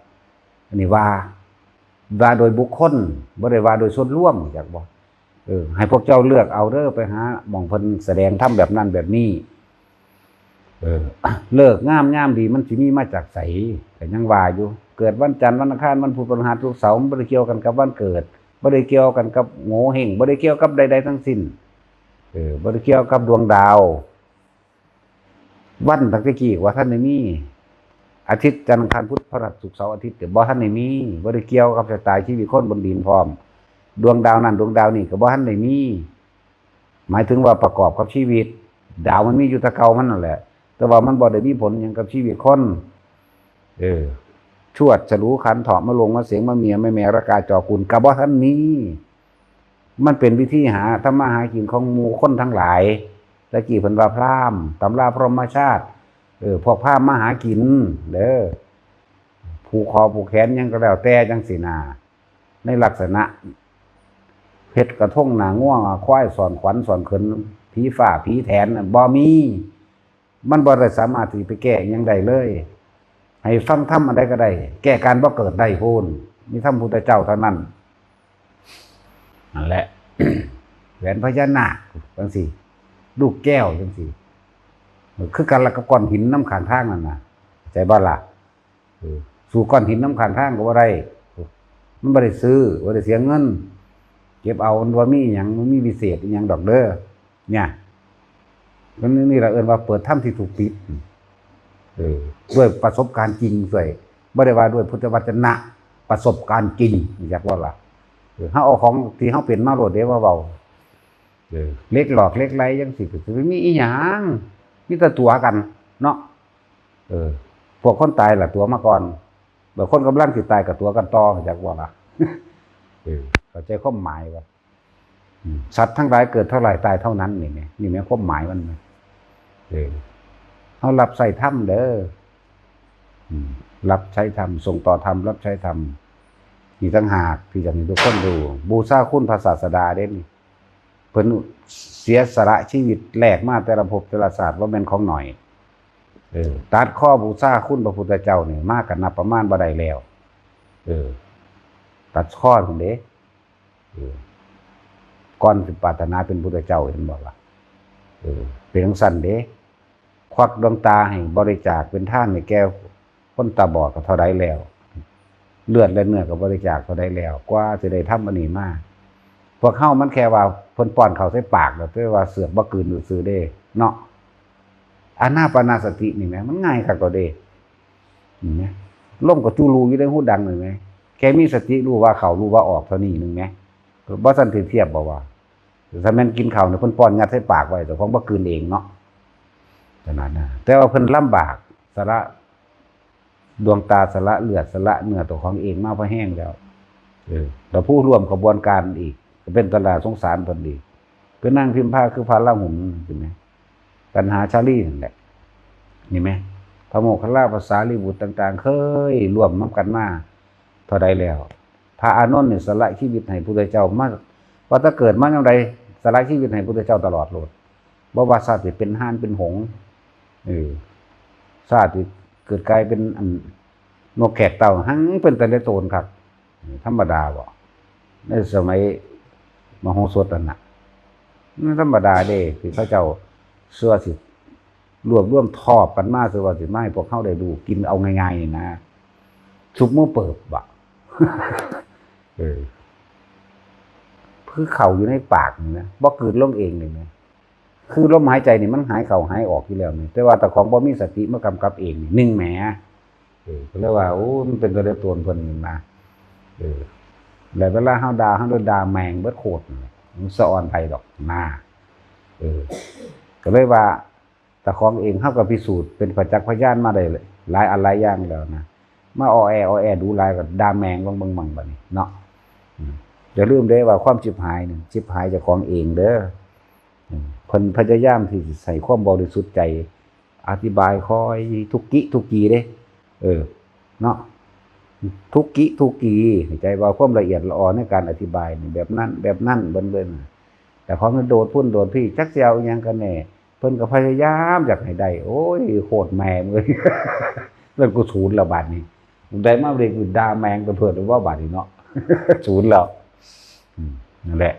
อันนี้ว่า ว่าโดยบุคคล บ่ได้ว่าโดยส่วนรวม จักบ่ เออ ให้พวกเจ้าเลือกเอาเด้อ ไปหาหม่องเพิ่นแสดงธรรมแบบนั้นแบบนี้ เออ ฤกษ์งามยามดีมันสิมีมาจากไส ก็ยังว่าอยู่ เกิดวันจันทร์ วันอังคาร วันพุธ พฤหัส ศุกร์ เสาร์ มันบ่ได้เกี่ยวกันกับวันเกิด บ่ได้เกี่ยวกันกับโงเห้ง บ่ได้เกี่ยวกับใดๆทั้งสิ้น เออ บ่ได้เกี่ยวกับดวงดาว วันตั้งแต่กี้ว่าทันได้มี อาทิตย์ จันทร์ อังคาร พุธ พฤหัส ศุกร์ เสาร์ อาทิตย์ ก็บ่ทันได้มี บ่ได้เกี่ยวกับชะตาชีวิตคนบนดินพร้อม ดวงดาวนั่นดวงดาวนี่ก็บ่ทันได้มี หมายถึงว่าประกอบกับชีวิต ดาวมันมีอยู่แต่เก่ามันนั่นแหละ แต่ว่ามันบ่ได้มีผลหยังกับชีวิตคน เออ ชวด ฉลู ขัน เถาะ มะโรง มะเสง มะเมีย มะแม ระกา จอกุล ก็บ่ทันมี มันเป็นวิธีหาทำมาหากินของหมู่คนทั้งหลาย ตะกี้เพิ่นว่าพราหมณ์ ตำราพรหมชาติ เออ พวกพราหมณ์มาหากิน เด้อ ผูกคอผูกแขนหยังก็แล้วแต่จังซี้นา ในลักษณะ เฮ็ดกระทงหน้างัวควาย ซ่อนขวัญซ่อนเขิน ผีฟ้าผีแถนน่ะ บ่มี มันบ่ได้สามารถที่ไปแก้หยังได้เลย ให้ฟังธรรมอันใดก็ได้ แก้การบ่เกิดได้พู้น มีธรรมพุทธเจ้าเท่านั้น นั่นแหละ แหวนพญานาคจังซี้ ลูกแก้วจังซี้ คือกันละกับก้อนหินนำข้างทางนั่นน่ะ เข้าใจบ่ล่ะ? เออ สู้ก้อนหินนำข้างทางก็บ่ได้ มันบ่ได้ซื้อ บ่ได้เสียเงิน เก็บเอา มันบ่มีอิหยัง มันมีวิเศษอิหยังดอกเด้อ เนี่ย มันนี่ล่ะเอิ้นว่าเปิดธรรมที่ถูกปิด เออ ด้วยประสบการณ์จริงด้วย บ่ได้ว่าด้วยพุทธวจนะ ประสบการณ์จริง รู้จักบ่ล่ะ? เออ เฮาเอาของที่เฮาเป็นมาโลดเด้มาเว้า เออ เหล็กหลอกเหล็กไหลจังซี้ ก็สิไปมีอีหยัง มีแต่ตั๋วกันเนาะ เออ พวกคนตายล่ะตั๋วมาก่อน บางคนกำลังสิตายก็ตั๋วกันต่อ รู้จักบ่ล่ะ? เออ เข้าใจความหมายบ่? อืม สัตว์ทั้งหลายเกิดเท่าไหร่ตายเท่านั้น นี่แหม นี่แหมความหมายมันนะ เออ เฮารับใช้ธรรมเด้อ อืม รับใช้ธรรม ส่งต่อธรรม รับใช้ธรรม นี่ต่างหากที่อยากให้ทุกคนรู้ บูชาคุณพระศาสดาเด้นี่ เพิ่นเสียสละชีวิตแลกมาแต่ละภพแต่ละชาติ บ่แม่นของน้อย เออ ตัดคอบูชาคุณพระพุทธเจ้านี่ มาก็นับประมาณบ่ได้แล้ว เออ ตัดคอพุ้นเด้ เออ ก่อนสิปรารถนาเป็นพุทธเจ้า เห็นบ่ล่ะ? เออ เป็นจั่งซั้นเด้ ควักดวงตาให้บริจาคเป็นทานให้แก่คนตาบอดก็เท่าใดแล้ว เลือดและเนื้อก็บริจาคเท่าใดแล้ว กว่าสิได้ธรรมอันนี้มา พวกเฮามันแค่ว่าเพิ่นป้อนข้าวใส่ปาก แล้วแต่ว่าเสือกบ่กลืนซื่อๆเด้ เนาะ อานาปานสตินี่แหม มันง่ายคักโลดเด้ เห็นไหม? ลมก็จูรูอยู่ในหูดัง เห็นไหม? แค่มีสติรู้ว่าเข้า รู้ว่าออกเท่านี้นึงแหม บ่ซั้นสิเทียบบ่ว่า ถ้าแม่นกินข้าวนี่เพิ่นป้อนยัดใส่ปากไว้ เจ้าของบ่กลืนเองเนาะ ขนาดนั้น แต่ว่าเพิ่นลำบาก สละดวงตา สละเลือด สละเนื้อตัวของเองมาพอแฮงแล้ว เออ แล้วผู้ร่วมขบวนการอีก ก็เป็นตาน่าสงสารเพิ่นอีก คือนางพิมพา คือพระราหุล เห็นไหม? กันหาชาลีนั่นแหละ นี่แหม พระโมคคัลลา พระสารีบุตรต่างๆ เคยร่วมนำกันมาเท่าใดแล้ว พระอานนท์นี่สละชีวิตให้พุทธเจ้ามา ว่าแต่เกิดมายามใด สละชีวิตให้พุทธเจ้าตลอดโลด บ่ว่าชาติเป็นห่านเป็นหงส์ เออ ชาติเกิดกลายเป็นอันนกแขกเต้า หังเป็นแต่ละโตนครับ ธรรมดาบ่ ในสมัยมโหสถนั่นน่ะ มันธรรมดาเด้ ที่เขาเจ้าเชื่อสิ รวบรวมทอบกันมา เชื่อว่าสิมาให้พวกเขาได้ดูกินเอาง่ายๆนี่นะ ซุบมือเปิบบ่ เออ คือเข้าอยู่ในปากนี่นะ บ่กลืนลงเองเลยนะ คือลมหายใจนี่มันหายเข้าหายออกอยู่แล้วนี่ แต่ว่าเจ้าของบ่มีสติมากำกับเองนี่ หนึ่งแหม เออ ก็เลยว่า โอ้ มันเป็นตัวเดียวตัวเพิ่นนี่นะ เออ แล้วเวลาเฮาด่า เฮาด่าแม่งเบิดโคตรนั่นแหละ มันสะออนไผดอกนะ เออ ก็เลยว่า เจ้าของเองเฮาก็พิสูจน์เป็นประจักษ์พยานมาได้หลายอันหลายอย่างแล้วนะ มาออแอ ออแอดูหลายก็ด่าแม่งลงเบิ่งมั่งบัดนี้เนาะ อืม อย่าลืมเด้ว่าความชิบหายนี่ ชิบหายเจ้าของเองเด้อ อืม เพิ่นพยายามที่สิใส่ความบริสุทธิ์ใจ อธิบายคอยทุกกิทุกกีเด้ เออ เนาะ ทุกกิทุกกี เข้าใจว่าความละเอียดละออในการอธิบายนี่แบบนั้น แบบนั้นเบิ่นๆ แต่ของมันโดดพุ่นโดดพี่ จักสิเอาอิหยังกันแน่ เพิ่นก็พยายามอยากให้ได้ โอ้ย โคตรแม่มึงเอ้ย เรื่องกูศูนย์แล้วบาดนี้ ได้มาเรียกกูด่าแม่งไปเพิ่นว่าบาดนี้เนาะ ศูนย์แล้ว อืม นั่นแหละ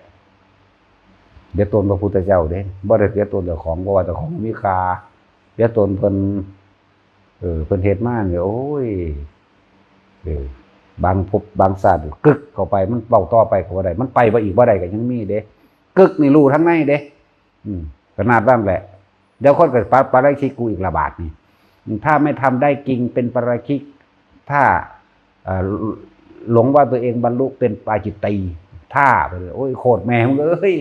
เดี๋ยวตนพระพุทธเจ้าเด้ บ่ได้เดี๋ยวตนเจ้าของ เพราะว่าเจ้าของมีค่า เดี๋ยวตนเพิ่น เออ เพิ่นเฮ็ดมาเนี่ย โอ้ย เออ บางภพบางชาติกึกเข้าไป มันเว้าต่อไปก็บ่ได้ มันไปบ่อีกบ่ได้ก็ยังมีเด้ กึกนี่รู้ทั้งในเด้ อืม ขนาดนั้นแหละ เดี๋ยวคนก็ปา ปาราชิกกูอีกละบาดนี่ ถ้าไม่ทำได้จริงเป็นปาราชิก ถ้า เอ่อ หลงว่าตัวเองบรรลุเป็นปาจิตตีย์ ถ้าไปเลย โอ้ย โคตรแม่มึงเอ้ย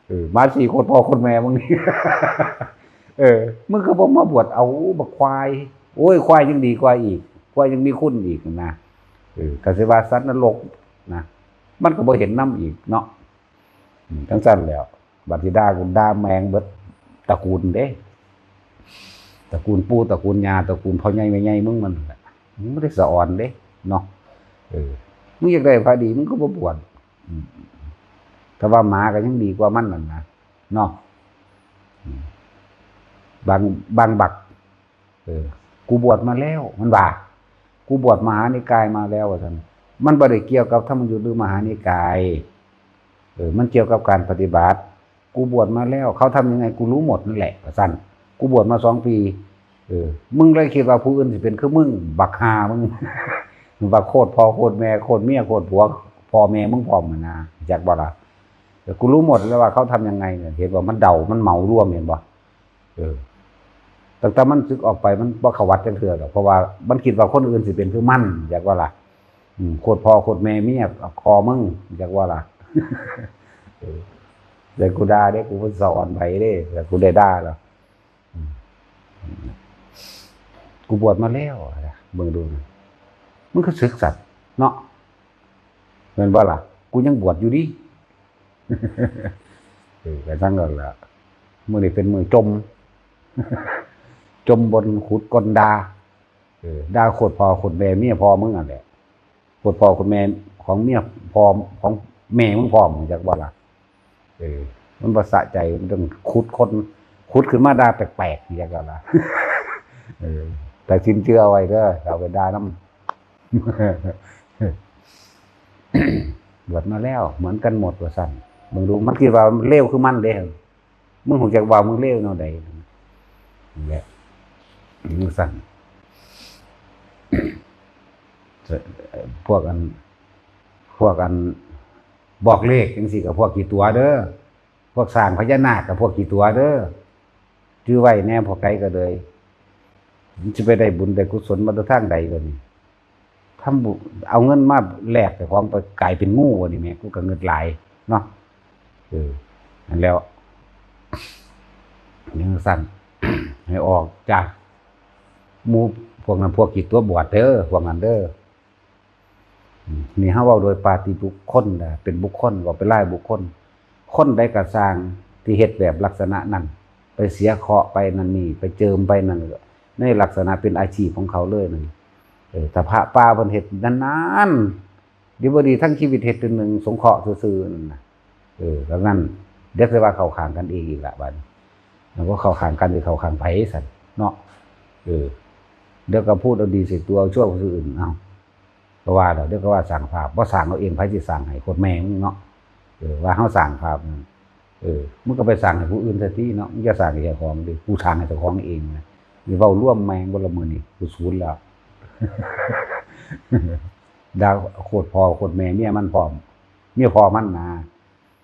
เออ มาสี่ โคตรพ่อโคตรแม่มึงนี่ เออ มึงก็บ่มาบวช เอาบักควาย โอ้ย ควายยังดีกว่าอีก ควายยังมีคุณอีกนะ เออ ก็สิว่าสัตว์นรกนะ มันก็บ่เห็นนำอีกเนาะ อืม จั่งซั้นแหล้ว บัดสิด่าก็ด่าแม่งเบิด ตระกูลเด้ ตระกูลปู่ตระกูลย่าตระกูลพ่อใหญ่แม่ใหญ่มึงมันนั่นแหละ มึงบ่ได้สะออนเด้เนาะ เออ มึงอยากได้พระดีมึงก็บ่บวช อืม แต่ว่าหมาก็ยังดีกว่ามันนั่นนะเนาะ อืม บาง บางบัก เออ กูบวชมาแล้ว มันว่า กูบวชมหานิกายมาแล้ว ว่าซั่น มันบ่ได้เกี่ยวกับธรรมยุตหรือมหานิกาย เออ มันเกี่ยวกับการปฏิบัติ กูบวชมาแล้ว เขาทำยังไง กูรู้หมดนั่นแหละ ว่าซั่น กูบวชมาสองปี เออ มึงเลยคิดว่าผู้อื่นสิเป็นคือมึง บักห่ามึง บักโคตรพ่อโคตรแม่ โคตรเมีย โคตรผัว พ่อแม่มึงพร้อมหั่นนะ จักบ่ล่ะ เออ กูรู้หมดแล้วว่าเขาทำยังไงเนี่ย เห็นว่ามันเดา มันเหมารวม เห็นบ่ เออ ตั้งแต่มันสึกออกไป มันบ่เข้าวัดจักเทื่อดอก เพราะว่ามันคิดว่าคนอื่นสิเป็นคือมัน จักว่าล่ะ อืม โคตรพ่อโคตรแม่เมีย พ่อมึง จักว่าล่ะ เออ แต่กูด่าเด้ กูบ่สอนไผเด้ แต่กูได้ด่าแล้ว อืม กูบวชมาแล้ว เบิ่งดูนะ มันคือสึกสัตว์เนาะ แม่นบ่ล่ะ กูยังบวชอยู่ดิ เออ ก็ซั่นนั่นล่ะ มื้อนี้เป็นมื้อจ่ม จ่มบ่อนขุดก้นด่า เออ ด่าโคตรพ่อโคตรแม่เมียพ่อมึงนั่นแหละ โคตรพ่อโคตรแม่ของเมียพ่อของแม่มึงพร้อม จักบ่ล่ะ เออ มันบ่สะใจ มันต้องขุดค้น ขุดขึ้นมาด่าแปลกๆ จักบ่ล่ะ เออ แต่สินเชื่อไว้เด้อ เอาไปด่านำ บวชมาแล้ว เหมือนกันหมด ว่าซั่น มึงดู มันคิดว่าเลวคือมันเด้ มึงฮู้จักว่ามึงเลวแนวใด นั่นแหละ มึงซั่น พวกอัน พวกอัน บอกเลขจังซี่ก็พวกขี้ตั๋วเด้อ พวกสร้างพญานาคก็พวกขี้ตั๋วเด้อ จื่อไว้แน่ พวกใดก็เลย มันสิไปได้บุญได้กุศลมาแต่ทางใดล่ะนี่ ทำบุญ เอาเงินมาแลกเจ้าของไปกลายเป็นงูวะนี่แม่ กูก็เงิดหลายเนาะ เออ นั่นแล้ว จังซั่น ให้ออกจากหมู่พวกนั้น พวกขี้ตั๋วบวชเด้อ พวกนั้นเด้อ อืม นี่เฮาเว้าโดยปาฏิบุคคลนะ เป็นบุคคล เว้าเป็นรายบุคคล คนใดก็ซ่างที่เฮ็ดแบบลักษณะนั้น ไปเสียเคราะห์ไปนั่นนี่ ไปเจิมไปนั่น ในลักษณะเป็นอาชีพของเขาเลยนั่น เออ ถ้าพระป่าเพิ่นเฮ็ดนานๆ ดีบ่ดีทั้งชีวิตเฮ็ดเทื่อหนึ่งสงเคราะห์ซื่อๆ นั่นน่ะ เออ แล้วนั่น เดี๋ยวสิว่าเข้าข้างกันเองอีกละบัดนี้ แล้วก็เข้าข้างกันสิเข้าข้างไผซั่นเนาะ เออ เดี๋ยวก็พูดเอาดีใส่ตัว เอาชั่วใส่คนอื่น เอ้า ก็ว่าแล้ว เดี๋ยวก็ว่าสร้างภาพ บ่สร้างเอาเอง ไผสิสร้างให้ โคตรแม่มึงเนาะ เออ ว่าเฮาสร้างภาพนั่น เออ มึงก็ไปสร้างให้ผู้อื่นซะติเนาะ มึงอย่าสร้างให้เจ้าของติ กูสร้างให้เจ้าของเองนะ นี่เว้ารวมแม่งบ่ละมื้อนี้ กูสูนแล้ว ด่าโคตรพ่อโคตรแม่เมียมันพร้อม เมียพ่อมันนะ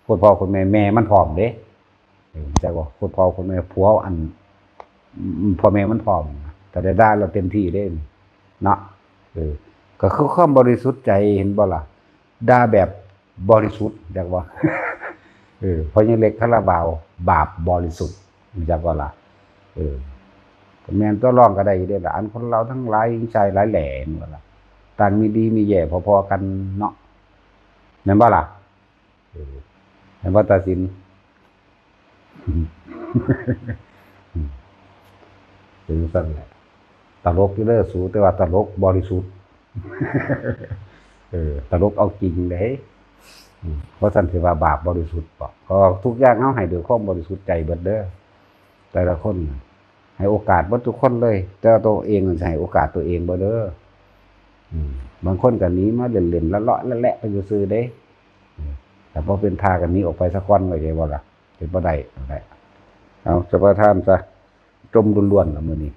โคตรพ่อโคตรแม่แม่มันพร้อมเด้ เออ จักว่าโคตรพ่อโคตรแม่ผัวอัน อืม พ่อแม่มันพร้อม แต่ได้ด่าแล้วเต็มที่เด้ เนาะ เออ ก็คือความบริสุทธิ์ใจ เห็นบ่ล่ะ ด่าแบบบริสุทธิ์ จักว่า เออ พ่อใหญ่เล็กคาราบาว บาปบริสุทธิ์ จักว่าล่ะ เออ ก็แม่นตัวรองก็ได้อยู่เด้ล่ะ อันคนเราทั้งหลายหญิงชายหลายแหล่ เห็นบ่ล่ะ ต่างมีดีมีแย่พอๆ กันเนาะ แม่นบ่ล่ะ เออ แม่นบ่ตาสิน เป็นจั่งซั่นแหละ ตลกอยู่เด้อสู แต่ว่าตลกบริสุทธิ์ เออ ตลกเอาจริงเด้ อืม เพราะซั่นสิว่าบาปบริสุทธิ์บ่ เพราะว่าทุกอย่างเฮาให้ด้วยความบริสุทธิ์ใจเบิดเด้อ แต่ละคนน่ะ ให้โอกาสเบิดทุกคนเลย แต่ว่าตัวเองน่ะสิให้โอกาสตัวเองบ่เด้อ อืม บางคนก็หนีมาเล่นๆ เลาะๆ แหละๆ ไปซื่อๆ เด้ อืม แต่พอเป็นท่าก็หนีออกไปซะก่อน เข้าใจบ่ล่ะ เป็นบ่ได้นั่นแหละ เอา สะประทานซะ จมล้วนๆ ละมื้อนี้